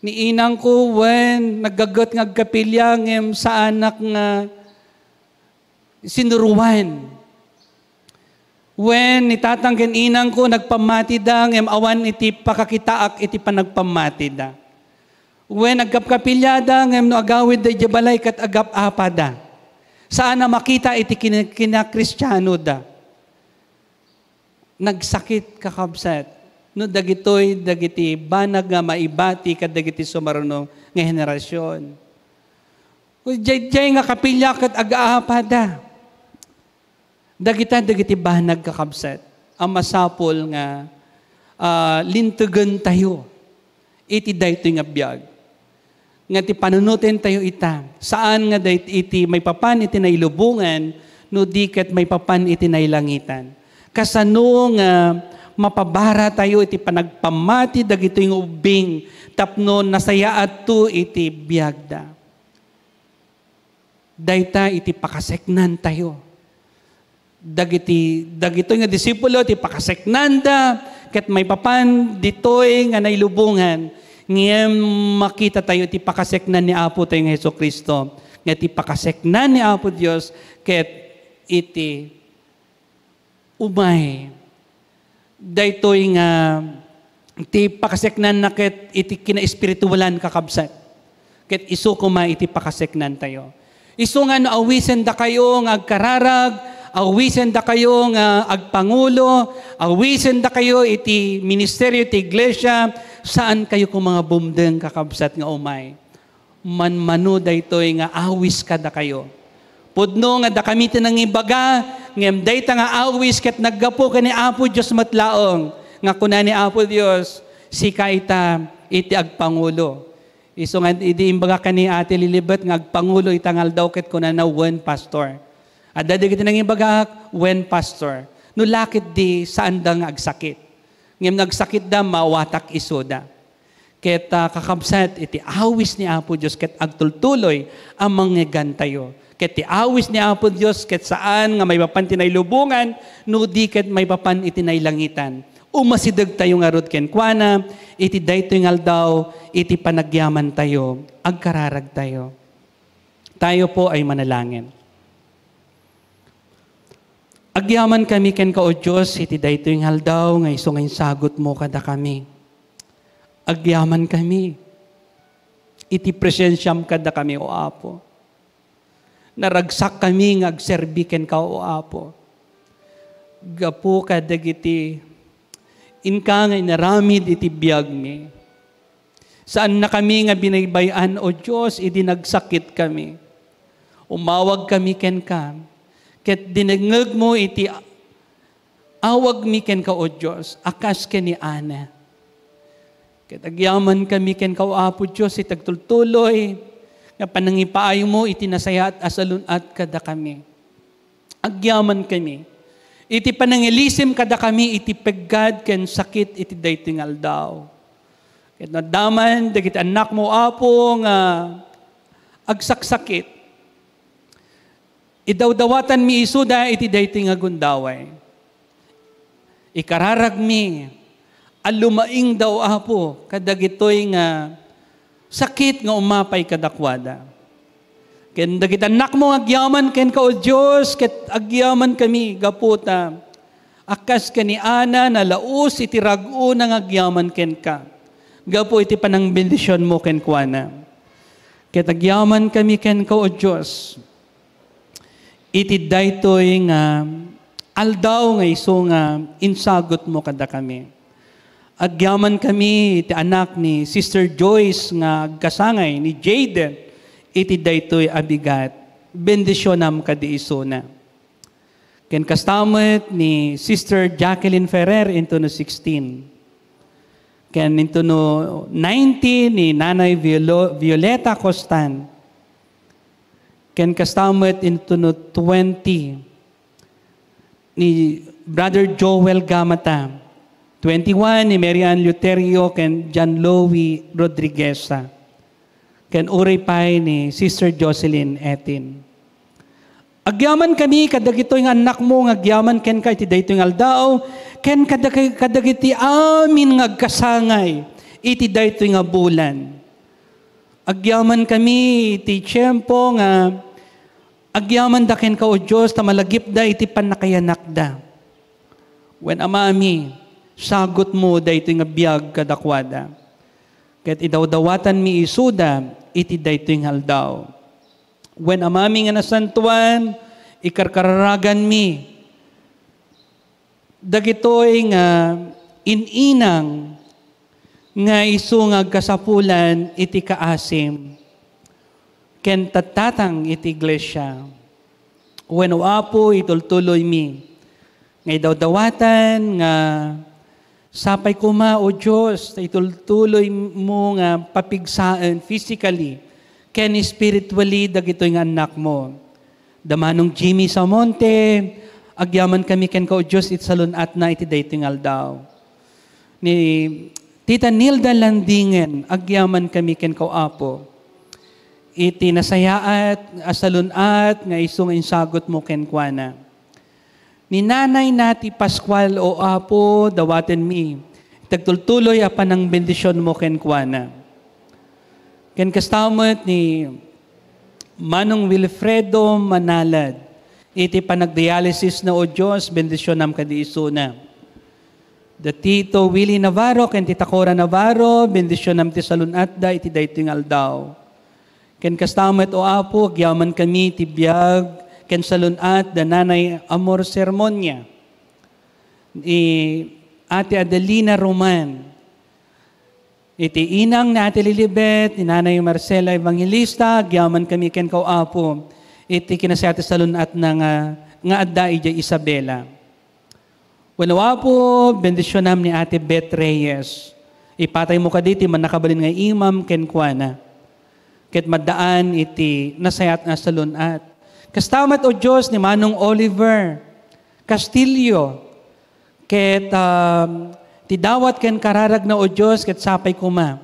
ni inangko, wen, naggaget nga agkapilya, ngem saanak nga sinuruan. Wen, ni tatang ken inangko, nagpammatida, ngem awan iti pakakitaak iti panagpammatida. Wen, agkapkapilyada, ngem no agawidda idiay balay ket agap-apada. Saan a makita iti kin-, kinakristianoda. Nagsakit, kakabsat, no dagitoy dagiti banag nga maibati kadagiti sumaruno nga henerasyon. Diay, diay nga kapilya ket agaapada. Dagita dagiti banag, kakabsat, a masapul nga, ah, lintegentayo iti daytoy nga biag. Nga ti panunotentayo ita, saan nga day-, iti maipapan iti nailubongan, no di ket maipapan iti nailangitan. Kasano nga mapabaratayo iti panagpammati dagitoy nga ubbing tapno nasayaatto iti biagda? Dayta iti pakaseknantayo. Dagiti, dagitoy nga disipulo ti pakaseknanda, ket maipapan ditoy nga nailubongan, ngem makitatayo ti pakaseknan ni Apo tayo nga Jesu-Cristo, nga ti pakaseknan ni Apo Dios ket iti umay. Daytoy nga ti pakaseknanna ket iti kinaespiritualan, kakabsat. Ket isu koma iti pakaseknantayo. Isu nga no awisendakayo nga agkararag, awisendakayo nga agpangulo, awisendakayo iti ministerio ti iglesia, saan kayo koma nga bumdeng, kakabsat, nga umay. Manmano daytoy nga awis kadakayo. Pudno nga dakami ti nangibaga, ngem dayta nga awis ket naggapu ken ni Apo Dios met laeng, nga kuna ni Apo Dios, "Sika ita iti agpangulo." Isu nga idi imbaga ken ni Ate Lilibet nga agpangulo ita nga aldaw ket kunana, "Wen, Pastor." Adda dagiti nangibaga, "Wen, Pastor." No la ketdi, saanda nga agsakit. Ngem no agsakitda, maawatak isuda. Ket, ah, kakabsat, iti awis ni Apo Dios ket agtultuloy a mangngegantayo. Ket ti awis ni Apo Dios ket saan nga maipapan ti nailubongan, no di ket maipapan iti nailangitan. Umasidegtayo ngarud kenkuana iti daytoy nga aldaw, iti panagyamantayo, agkararagtayo. Tayo po ay manalangin. Agyamankami kenka, O Dios, iti daytoy nga aldaw nga isu nga insagutmo kadakami. Agyamankami iti presensiam kadakami, O Apo. Naragsakkami nga agserbi kenka, O Apo. Gapu kadagiti inka nga inaramid iti biagmi. Saannakami nga binaybay-an, O Dios, idi nagsakitkami. Umawagkami kenka, ket dinengngegmo iti awagmi kenka, O Dios, a kas ken ni Ana. Ket agyamankami kenka, O Apo Dios, iti agtultuloy nga panangipaaymo iti nasayaat a salun-at kadakami. Agyamankami iti panangilisim kadakami iti peggad ken sakit iti daytoy nga aldaw. Ket no adda man dagiti annakmo, Apo, nga agsaksakit, idawdawatanmi isuda iti daytoy nga gundaway. Ikararagmi a lumaingda, O Apo, kadagitoy nga sakit nga umapay kadakuada. Ken dagiti annakmo nga agyaman kenka, O Dios, ket agyamankami gapu ta a kas ken ni Ana, nalaus iti rag-ona nga agyaman kenka gapu iti panangbendisionmo kenkuana. Ket agyamankami kenka, O Dios, iti daytoy nga aldaw nga isu nga insagutmo kadakami. Agyamankami iti anak ni Sister Joyce nga agkasangay ni Jade iti daytoy a bigat. Bendisionam kadi isuna. Ken kasta met ni Sister Jacqueline Ferrer intono sixteen. Ken intono nineteen ni Nanay Violo-, Violeta Costan. Ken kasta met intono twenty ni Brother Joel Gamata, twenty-one ni Mary Ann Luterio ken John Louie Rodrigueza, ken uray pay ni Sister Jocelyn Etin. Agyamankami kadagitoy nga annakmo nga agyaman kenka iti daytoy nga aldaw, ken kadag-, kadagiti amin nga agkasangay iti daytoy nga bulan. Agyamankami iti tiempo nga agyamanda kenka, O Dios, ta malagipda iti pannakayanakda. Wen, Amami, sagutmo daytoy nga biag kadakuada. Ket idawdawatanmi isuda iti daytoy nga aldaw. Wen, Amami nga nasantoan, ikarkararaganmi dagitoy nga in-inang nga isu nga agkasapulan iti kaasim ken tattatang iti iglesia. Wenno, Apo, itultuloymi nga idawdawatan nga sapay koma, O Dios, ta itultuloymo nga papigsaen physically ken spiritually dagitoy nga annakmo. Da Manong Jimmy Samonte, agyamankami kenka, O Dios, iti salun-atna iti daytoy nga aldaw. Ni Tita Nilda Landingen, agyamankami kenka, Apo. iti nasayaat a salun-at nga isu nga insagutmo kenkuana. Ni Nanay Nati Pascual, O Apo, dawatenmi ti agtultuloy a panangbendisionmo kenkuana. Ken kasta met ni Manong Wilfredo Manalad, iti panagdialysis na, O Dios, bendisionam kadi isuna. Da Tito Willie Navarro ken Tita Cora Navarro, bendisionam ti salun-atda iti daytoy nga aldaw. Ken kasta met, O Apo, agyamankami ti biag ken salun-at da Nanay Amor Sermonia, ni Ate Adelina Roman, iti inang ni Ate Lilibet, ni Nanay Marcela Evangelista, agyamankami kenka, O Apo, iti kinasayaat ti salun-atna nga, nga adda idiay Isabela. Wenno, Apo, bendisionam ni Ate Beth Reyes. Ipataymo kadi ti mannakabalin nga imam kenkuana. Ket maddaan iti nasayaat nga salun-at. Kasta met, O Dios, ni Manong Oliver Castillo. Ket, um, ti dawat ken kararagna, O Dios, ket sapay koma.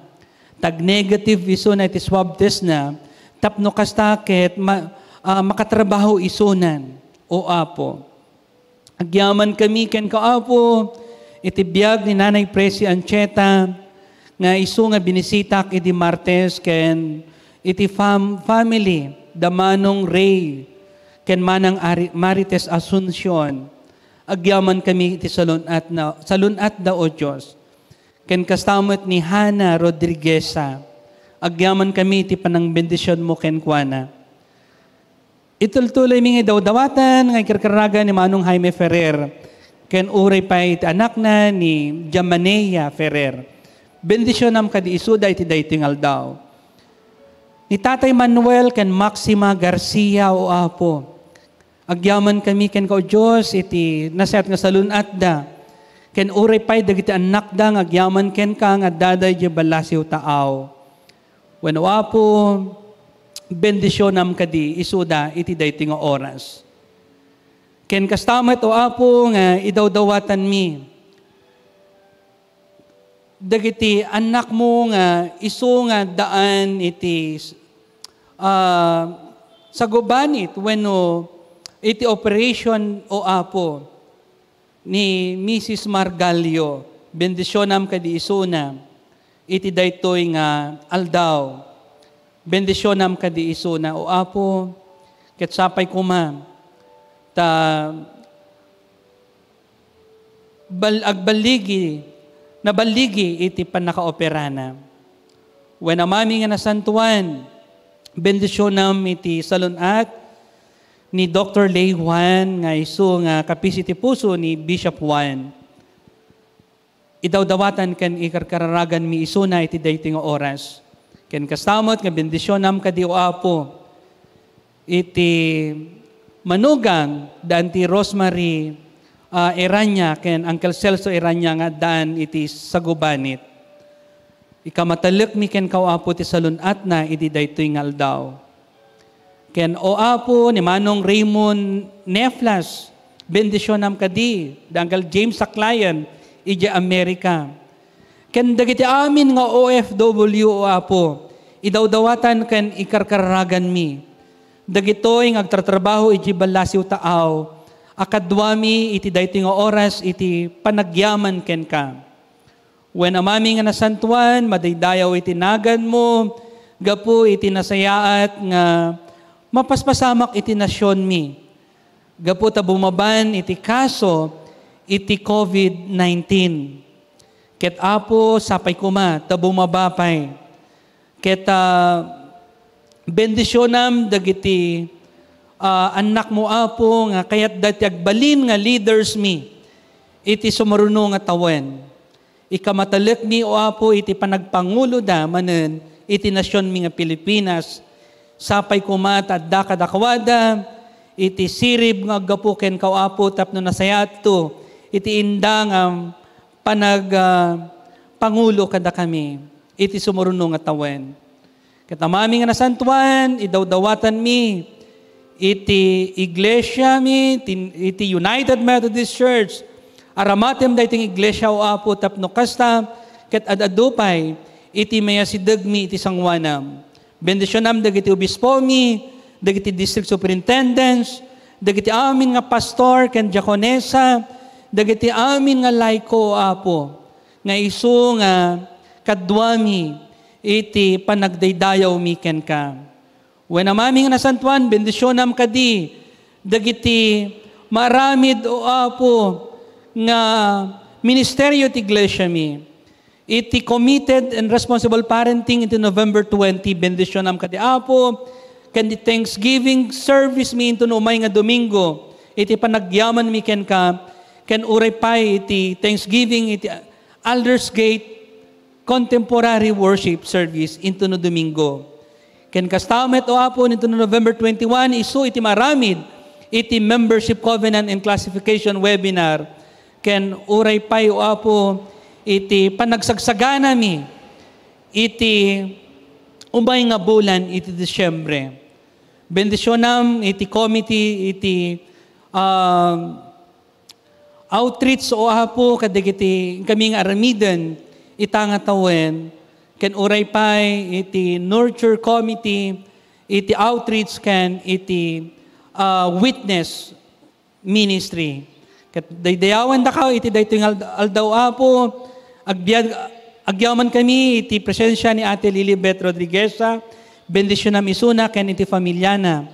Tag negative isuna iti swab test na, tapno kasta ket ma-, ah, makatrabaho isunan, O Apo. Agyamankami kenka, Apo, iti biag ni Nanay Presi Ancheta, nga isu nga binisitak idi Martes ken iti fam-, family da Manong Ray ken Manang Ari-, Marites Asuncion. Agyamankami iti salun-at na, salun-atda, O Dios. Ken kasta met ni Hana Rodrigueza. Agyamankami iti panangbendisionmo kenkuana. Itultuloymi nga idawdawatan nga ikarkararagan ni Manong Jaime Ferrer, ken uray pay iti anakna ni Jamanea Ferrer. Bendisionam kadi isuda iti daytoy nga aldaw. Ni Tatay Manuel ken Maxima Garcia, O Apo, agyamankami kenka, O Dios, iti nasayaat nga salun-atda, ken uray pay dagiti annakda nga agyaman kenka nga addada idiay ballasiw taaw. Wenno, Apo, bendisionam kadi isuda iti daytoy nga oras. Ken kasta met, O Apo, nga idawdawatanmi dagiti annakmo nga isu nga daan iti, ah, sagubanit wenno iti operation, O Apo, ni Misis Margalio. Bendisionam kadi isuna iti daytoy nga aldaw. Bendisionam kadi isuna, O Apo, ket sapay koma ta bal-, agballigi, naballigi iti pannakaoperana. Wen Amami nga Nasantoan, bendisionam iti salun-at ni Doktor Lay Juan nga isu nga kapisi ti puso ni Bishop Juan. Idawdawatan ken ikarkararaganmi isuna iti daytoy nga oras. Ken kasta met nga bendisionam kadi, O Apo, iti manugang da Auntie Rosemary, ah, Erania ken Uncle Celso Erania nga addaan iti sagubanit. Ikamatellekmi kenka, O Apo, ti salun-atna idi daytoy nga aldaw. Ken, O Apo, ni Manong Raymond Neflas, bendisionam kadi, da Uncle James Saklayan, idiay Amerika. Ken dagiti amin nga O F W, O Apo, idawdawatan ken ikarkararaganmi. Dagitoy nga agtartrabaho idiay ballasiw taaw, a kaduami iti daytoy nga oras iti panagyaman kenka. Wen Amami nga Nasantoan, madaydayaw iti naganmo gapu iti nasayaat nga mapaspasamak iti nasionmi gapu ta bumaban iti kaso iti covid nineteen. Ket, Apo, sapay koma ta bumaba pay. Ket, ah, bendisionam dagiti, ah, annakmo, Apo, nga kayatda ti agbalin nga leaders mi iti sumaruno nga tawen. Ikamatellekmi, O Apo, iti panagpanguloda manen iti nasionmi nga Pilipinas. Sapay koma ta adda kadakuada iti sirib nga aggapu kenka, O Apo, tapno nasayaatto iti inda nga panag, ah, pangulo kadakami iti sumuruno nga tawen. Ket Amami nga Nasantoan, idawdawatanmi iti iglesiami, ti, iti United Methodist Church. Aramatem daytoy nga iglesia, O Apo, tapno kasta, ket ad-adu pay iti mayasidegmi iti sangoanam. Bendisionam dagiti obispomi, dagiti district superintendents, dagiti amin nga pastor ken diakonesa, dagiti amin nga laiko, O Apo, nga isu nga kaduami iti panagdaydayawmi kenka. Wen Amami nga nasantoan, bendisionam kadi dagiti maaramid, O Apo, nga ministerio ti iglesiami. Iti committed and responsible parenting iti November twenty, bendisionam kadi, Apo, ken di Thanksgiving service mi inton umay nga Domingo, iti panagyamanmi kenka, ken uray pay iti Thanksgiving iti Aldersgate Contemporary Worship Service inton no Domingo. Ken kasta met, O Apo, inton no November twenty-one, isu iti maaramid iti Membership Covenant and Classification Webinar, ken uray pay, O Apo, iti panagsagsaganami iti umay nga bulan iti Disyembre. Bendisionam iti committee, iti, ah, outreach, O Apo, kadagiti kami nga aramiden ita nga tawen, ken uray pay iti nurture committee, iti outreach, ken iti, ah, witness ministry. Ket daydayawendaka iti daytoy nga ald-, aldaw, Apo, agbiag-, agyaman kami iti presensia ni Ate Lilibet Rodrigueza, bendisionam isuna ken iti familiana.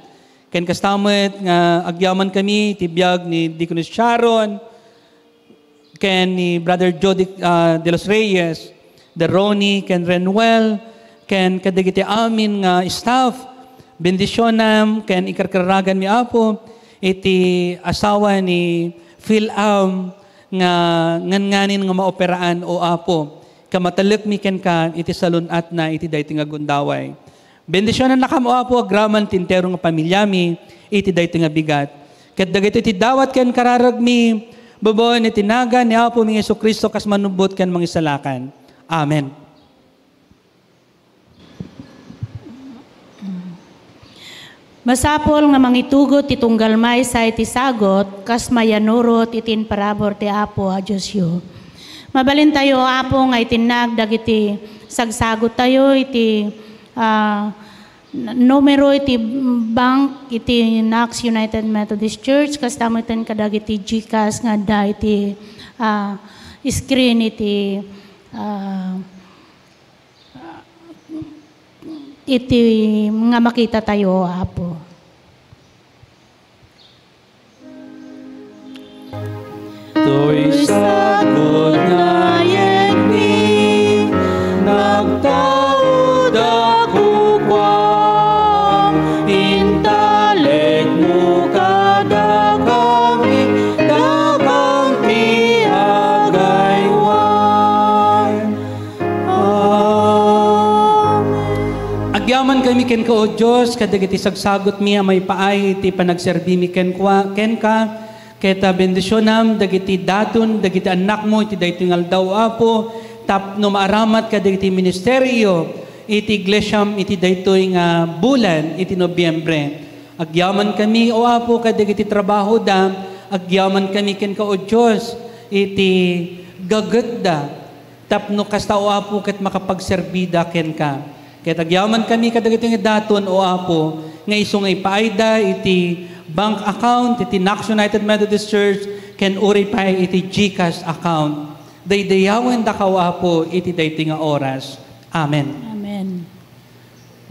Ken kasta met nga agyaman kami iti biag ni Deaconess Sharon, ken ni Brother Jody, ah, de los Reyes, the Ronnie, ken Renuel, ken kadagiti amin nga staff. Bendisionam ken ikarkaraganmi, Apo, iti asawa ni Phil Am nga nganganin nga maoperaan, O Apo. Kamatellekmi kenka iti salun-atna iti daytoy nga gundaway. Bendisionannakam, O Apo, agraman ti entero nga pamiliami iti daytoy nga bigat. Ket dagitoy ti dawat ken kararagmi, babaen iti nagan ni Apomi Jesu-Cristo, kas manubbot ken mangisalakan. Amen. Masapul nga mangitugot ti tunggal maysa iti sagut kas mayannurot iti imparabur ti Apo a Diosyo. Mabalintayo, Apo, nga itinnag dagiti sagsaguttayo iti, ah, n-, numero iti bank iti Knox United Methodist Church, kasta metten kadagiti GCash nga adda iti, ah, screen iti, ah, iti nga makitatayo, Apo. Toy sagut nga ayegmi, nagtaudak kukuam, intalekmo kadakami, dakam ti agaywan. Amen. Agyamankami kenka, O Dios, kadagiti sagsagutmi a maipaay iti panagserbimi kenkua-, kenka, ket, ah, bendisionam dagiti daton, dagiti annakmo iti daytoy nga aldaw, Apo, tapno maaramat kadagiti ministerio iti iglesiam iti daytoy nga bulan iti Nobiembre. Agyamankami, O Apo, kadagiti trabahoda, agyamankami kenka, O Dios, iti gagetda. Tapno kasta, O Apo, ket makapagserbida kenka. Ket agyamankami kadagiti nga daton, O Apo, nga isu nga ipaayda iti bank account iti Knox United Methodist Church ken uray pay iti GCash account. Daydayawendaka, O Apo, iti daytoy nga oras. Amen. Amen.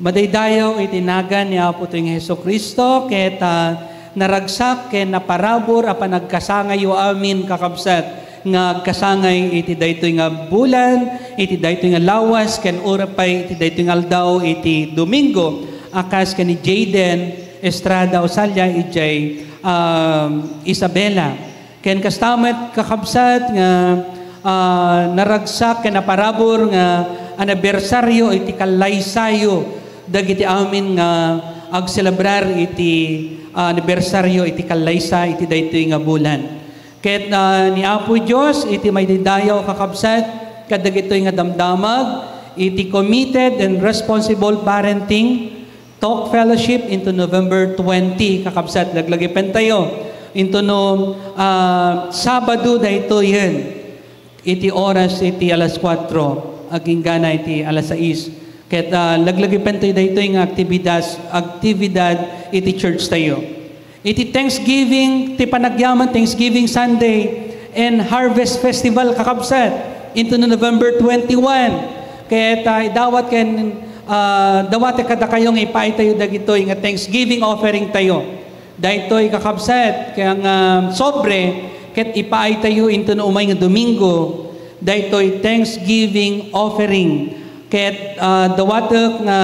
Madaydayaw iti nagan ni Apotayo nga Jesu-Cristo, ket, ah, naragsak ken naparabur a panagkasangayyo amin, kakabsat, nga agkasangay iti daytoy nga bulan, iti daytoy nga lawas, ken uray pay iti daytoy nga aldaw iti Domingo, a kas ken ni Jayden Estrada Osalia idiay, ah, Isabela. Ken kasta met, kakabsat, nga, ah, naragsak ken naparabur nga anibersario iti kallaysayo dagiti amin nga agselebrar iti, ah, anibersario iti kallaysa iti daytoy nga bulan. Ket, ah, ni Apo Dios iti madaydayaw, kakabsat, kadagitoy nga damdamag iti committed and responsible parenting Talk Fellowship into November twenty, kakabsat, laglagipentayo. Into no, ah, Sabado daytoyen, iti oras iti alas kuatro, aginggana iti alas sais. Ket, ah, laglagipentayo daytoy nga aktibidad, aktibidad iti church tayo. Iti Thanksgiving, ti panagyaman, Thanksgiving Sunday and Harvest Festival, kakabsat, into November twenty-one. Ket, ah, idawat ken, ah, dawatek kadakayo nga ipaay tayo dagitoy nga Thanksgiving offering tayo. Daytoy, kakabsat, kaya nga sobre, ket ipaay tayo into no umay nga Domingo, daytoy Thanksgiving offering. Ket, ah, dawatek nga,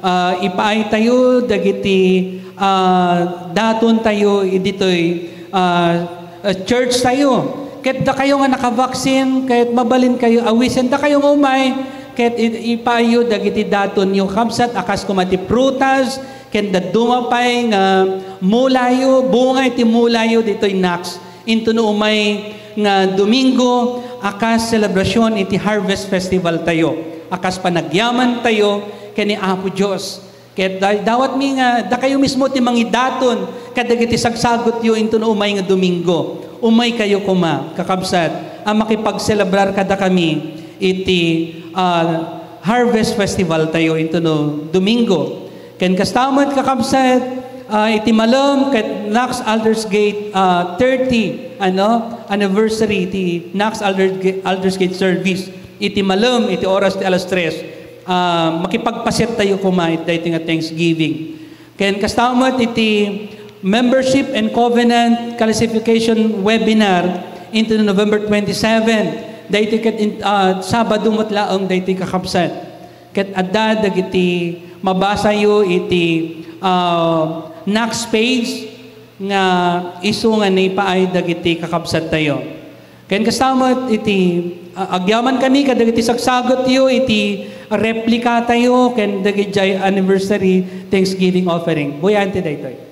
ah, ipaay tayo dagiti, ah, daton tayo ditoy, ah, ah, church tayo. Ket dakayo nga nakabaksin, ket mabalin kayo awisen, dakayo nga umay, ket i-, ipaayyo dagiti datonyo, kabsat, a kas koma ti prutas, ken dadduma pay nga mulayo, bunga iti mulayo ditoy Knox. Into no umay nga Domingo, a kas selebrasyon iti Harvest Festival tayo, a kas panagyaman tayo ken ni Apo Dios. Ket da-, dawatmi nga dakayo mismo ti mangidaton kadagiti sagsagutyo into no umay nga Domingo. Umay kayo koma, kakabsat, a makipagselebrar kadakami iti, ah, Harvest Festival tayo into no Domingo. Ken kasta met, kakabsat, ah, iti malem ket Knox Aldersgate, ah, thirty, ano, anniversary ti Knox Alder-, Aldersgate service. Iti malem, iti oras ti alas tres, ah, makipagpaset tayo koma iti daytoy nga Thanksgiving. Ken kasta met iti membership and covenant classification webinar into November twenty-seven. Daytoy ket in-, ah, Sabado met laeng daytoy, kakabsat. Ket adda dagiti mabasayo iti, ah, Knox page nga isu nga naipaay dagiti kakabsat tayo. Ken kasta met iti, ah, agyaman kami kadagiti sagsagutyo iti replika tayo ken dagidiay anniversary Thanksgiving offering. Buyaen ti daytoy.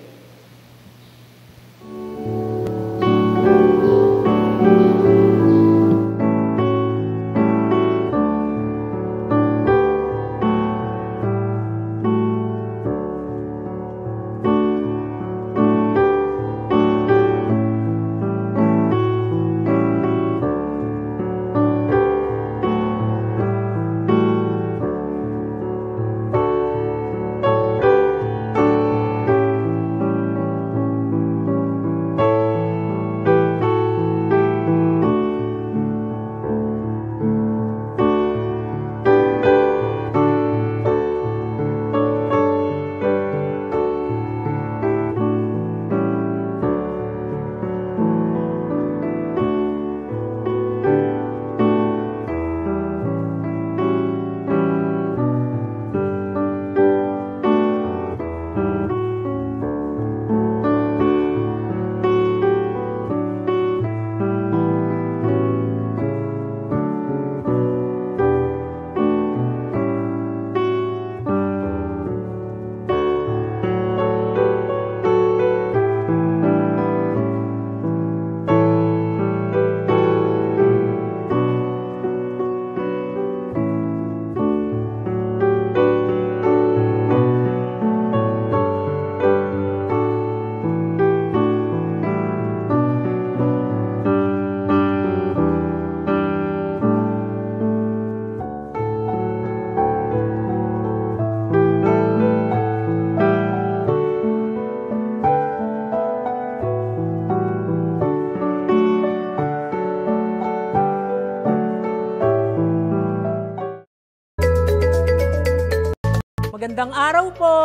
Magandang araw po!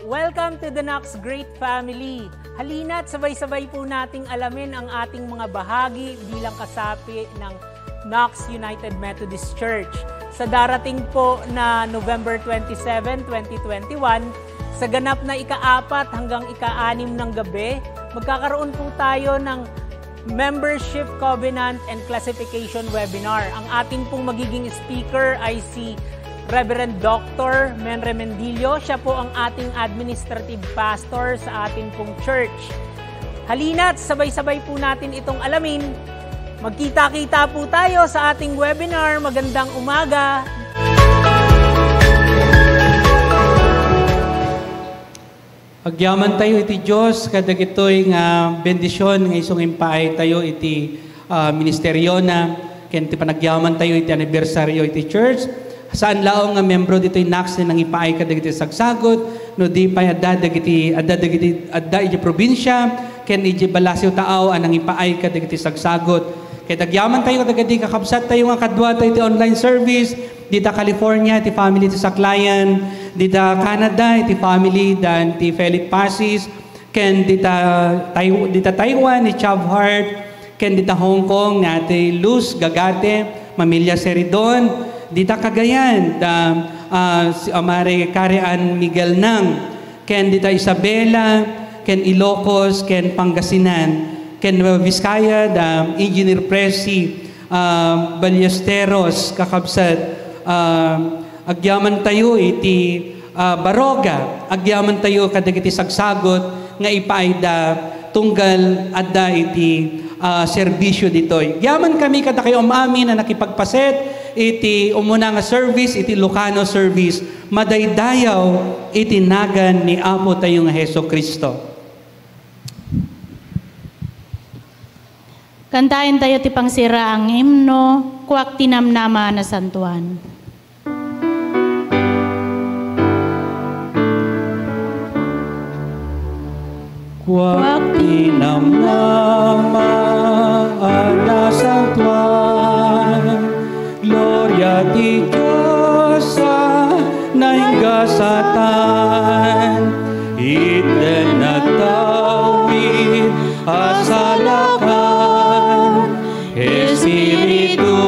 Welcome to the Knox Great Family. Halina't sabay-sabay po nating alamin ang ating mga bahagi bilang kasapi ng Knox United Methodist Church. Sa darating po na November twenty-seven, twenty twenty-one, sa ganap na ikaapat hanggang ikaanim ng gabi, magkakaroon po tayo ng Membership Covenant and Classification Webinar. Ang ating pong magiging speaker ay si Reverend Doctor Men Remendillo. Siya po ang ating administrative pastor sa ating pong church. Halina't sabay-sabay po natin itong alamin. Magkita-kita po tayo sa ating webinar. Magandang umaga! Agyaman tayo iti Dios kadagitoy nga bendisyon nga isu nga impaay tayo iti, ah, ministeryona, ken ti panagyaman tayo iti anibersaryo iti church. Saan laeng nga membro ditoy NACS ti nangipaay kadagiti sagsagot, no di pay adda dagiti, adda dagiti, adda iti probinsia, ken iti Balasiw Taaw a nangipaay kadagiti sagsagot. Ket agyamantayo kadagiti kakabsattayo nga kaduatayo iti online service, dita California, iti family ti Saklayan, dita Canada, iti family dan ti Philip Pasis, ken dita Tai-, dita Taiwan, ni Chav Hart, ken dita Hong Kong, ni Ate Luz Gagate, Mamilya Seridon, dita Cagayan, da, ah, si Amare Kare Ann Miguel Nang, ken dita Isabela, ken Ilocos, ken Pangasinan, ken Nueva Vizcaya, da Engineer Presi, ah, Ballesteros, kakabsat, ah, agyamantayo iti, ah, Baroga, agyamantayo kadagiti sagsagot nga ipaayda tunggal adda iti, ah, serbisyo ditoy. Agyamankami kadakayo am-amin a nakipagpaset iti umuna nga service, iti Ilocano service, madaydayaw iti nagan ni Apotayo nga Jesu-Cristo. Kantaentayo ti pangsira nga imno, Kuak ti Namnama a Nasantoan. Kuak ti namnama a nasantoan, gloria ti Dios a nainggasatan, itden nagtawid a salakan, Espiritu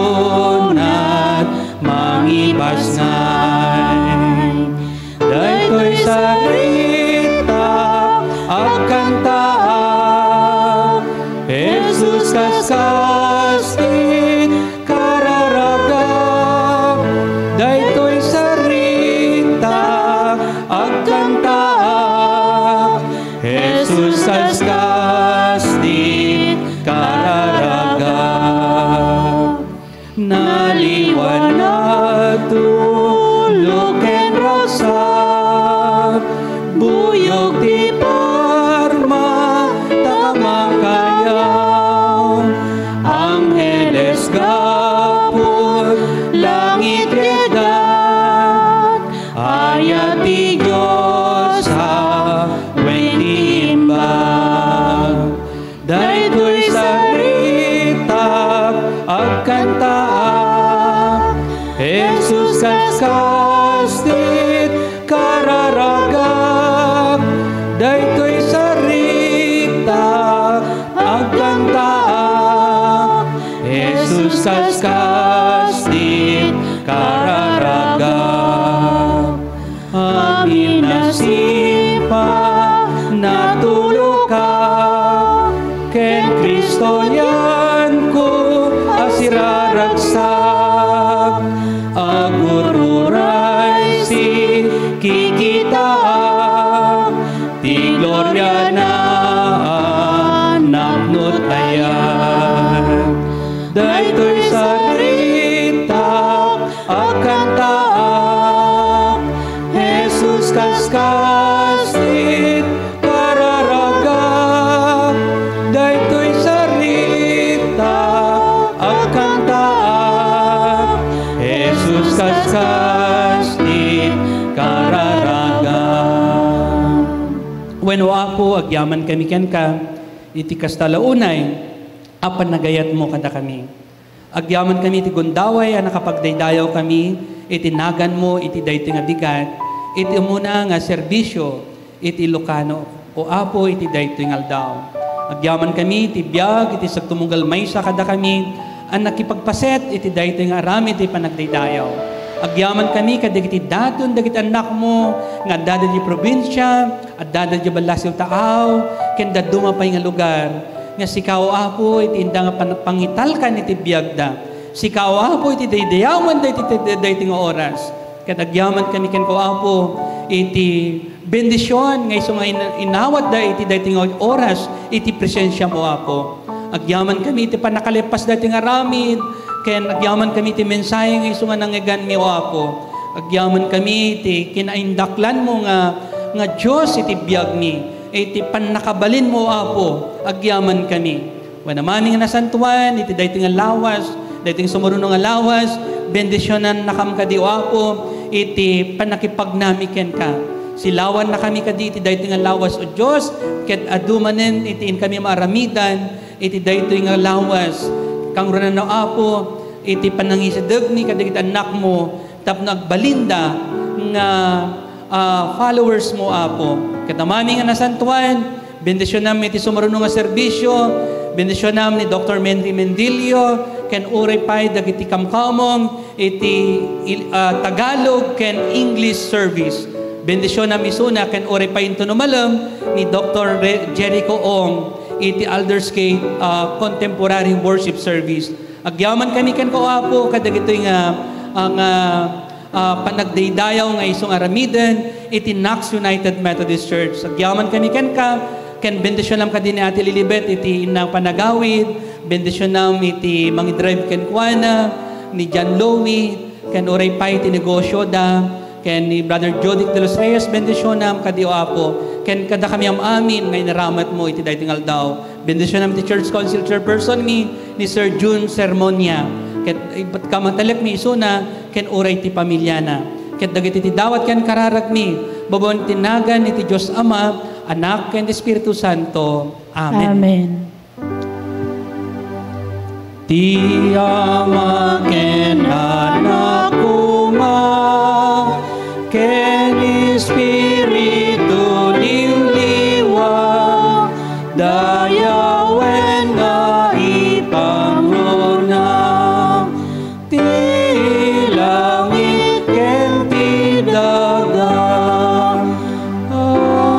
nagmangipasngay. Daytoy sarita, agkantaak, Jesus, kaskas ti kararagak. Daytoy sarita, agkantaak, Jesus, kaskas ti kararagak. Naliwan, natulok ken ragsak, buyog ti parma ta makayaw. Angheles gapu langit ket daga, ayat ti Dios a wen ti imbag. Daytoy saritak, agkantaak, Jesus, kaskas ti kararagak. Daytoy saritak, agkantaak, Jesus, kaskas ti kararagak. Amin a sipa, natulokak, ken Cristo yanko a siraragsak. Agur-uray sikikitaak, ti gloriana a napno't ayat. Daytoy saritak, agkantaak, Jesus, kaskas ti kararagak. Daytoy saritak, agkantaak, Jesus, kaskas ti kararagak. Wen, O Apo, agyamankami kenka iti kasta la unay a panagayatmo kadakami. Agyamankami iti gundaway a nakapagdaydayawkami iti naganmo iti daytoy nga bigat, iti umuna nga serbisio iti Ilocano, O Apo, iti daytoy nga aldaw. Agyamankami iti biag iti sagtumunggal maysa kadakami a nakipagpaset iti daytoy nga aramid ti panagdaydayaw. Agyamankami kadagiti daton dagiti annakmo nga addada iti probinsia, addada iti Balasiw Taaw, ken dadduma pay nga lugar. Nga sika, O Apo, iti inda nga pan-, pangitalkan iti biagda. Sika, O Apo, iti daydayawenda iti, iti, iti daytoy nga oras. Ket agyamankami kenka, O Apo, iti bendision nga isu nga in-, inawatda iti daytoy nga oras iti presensiam, O Apo. Agyamankami iti pannakalepas daytoy nga aramid, ken agyamankami iti mensahe nga isu nga nangngeganmi, O Apo. Agyamankami iti kinaindaklanmo nga, nga Dios iti biagmi, iti pannakabalinmo, O Apo. Agyamankami. Wen, Amami nga nasantoan, iti daytoy nga lawas, Daytoy nga sumaruno nga lawas, bendisionannakam kadi, O Apo, iti pannakipagnami kenka. Silawannakami kadi iti daytoy nga lawas, O Dios, ket adu manen iti inkami maaramidan iti daytoy nga lawas. Kangrunanna, O Apo, iti panangisidegmi kadagiti annakmo tapno agbalinda nga, ah, followers mo, Apo. Ket Amami nga nasantoan, bendisionam iti sumaruno nga serbisio, bendisionam ni Doktor Menry Mendilio, ken uray pay dagiti kamkamong iti il-, ah, Tagalog ken English service. Bendisionam isuna ken uray pay inton umalem ni Doktor Re-, Jericho Ong iti Aldersgate, ah, Contemporary Worship Service. Agyamankami kenka, O Apo, kadagitoy nga, ah, nga, ah, panagdaydayaw nga isu nga aramiden iti Knox United Methodist Church. Agyamankami kenka, ken bendisionam kadi ni Ate Lilibet iti innang panagawid, bendisionam iti mangidrive kenkuana, ni John Louie, ken uray pay ti negosioda, ken ni Brother Jodic de los Reyes, bendisionam kadi, O Apo, ken kadakami am-amin nga inaramatmo iti daytoy nga aldaw. Bendisionam ti Church Council Chairperson mi, ni Sir Jun Sermonia. Ket ibat-, kamatelekmi isuna, ken uray ti pamiliana. Ket dagiti ti dawat ken kararagmi, babaen ti nagan iti Dios Ama, Anak, ken Espiritu Santo. Amen. Amen. Ti Ama ken Anak koma, ken Espiritu Liliwa, dayawen nga ipangruna, ti langit ken ti daga. Amen.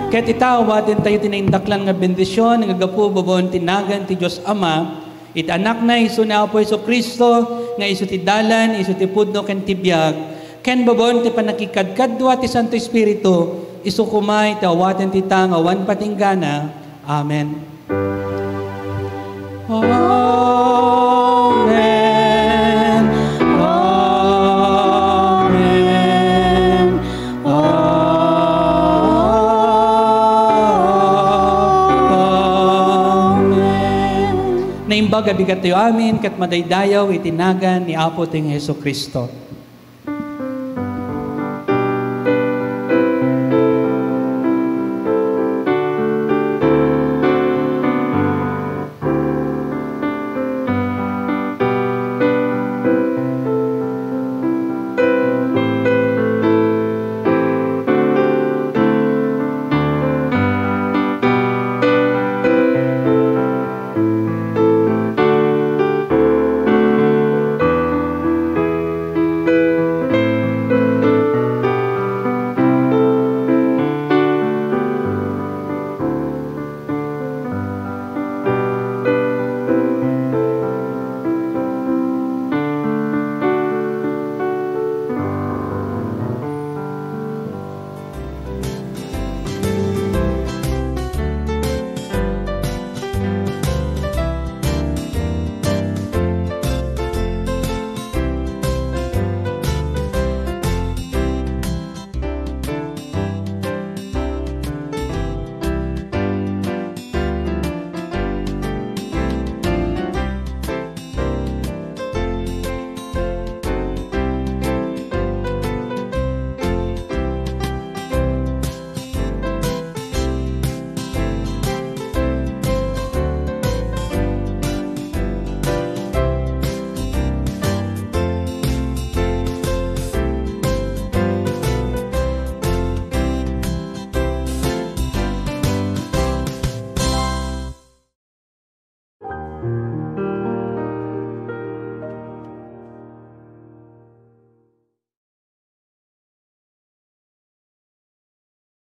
Ket ita, awaten tayo ti naindaklan nga bendision nga gapu babaen ti nagan ti Dios Ama, iti Anakna, isu ni Apo Jesu-Cristo, nga isu ti dalan, isu ti pudno ken ti biag, ken babaen ti pannakikadkadua ti Santo Espiritu, isu koma iti awaten ti ta nga awan patinggana. Amen. Amen. Amen. Amen. Naimbag a bigat tayo amin ket madaydayaw iti nagan ni Apo tayo nga Jesu-Cristo.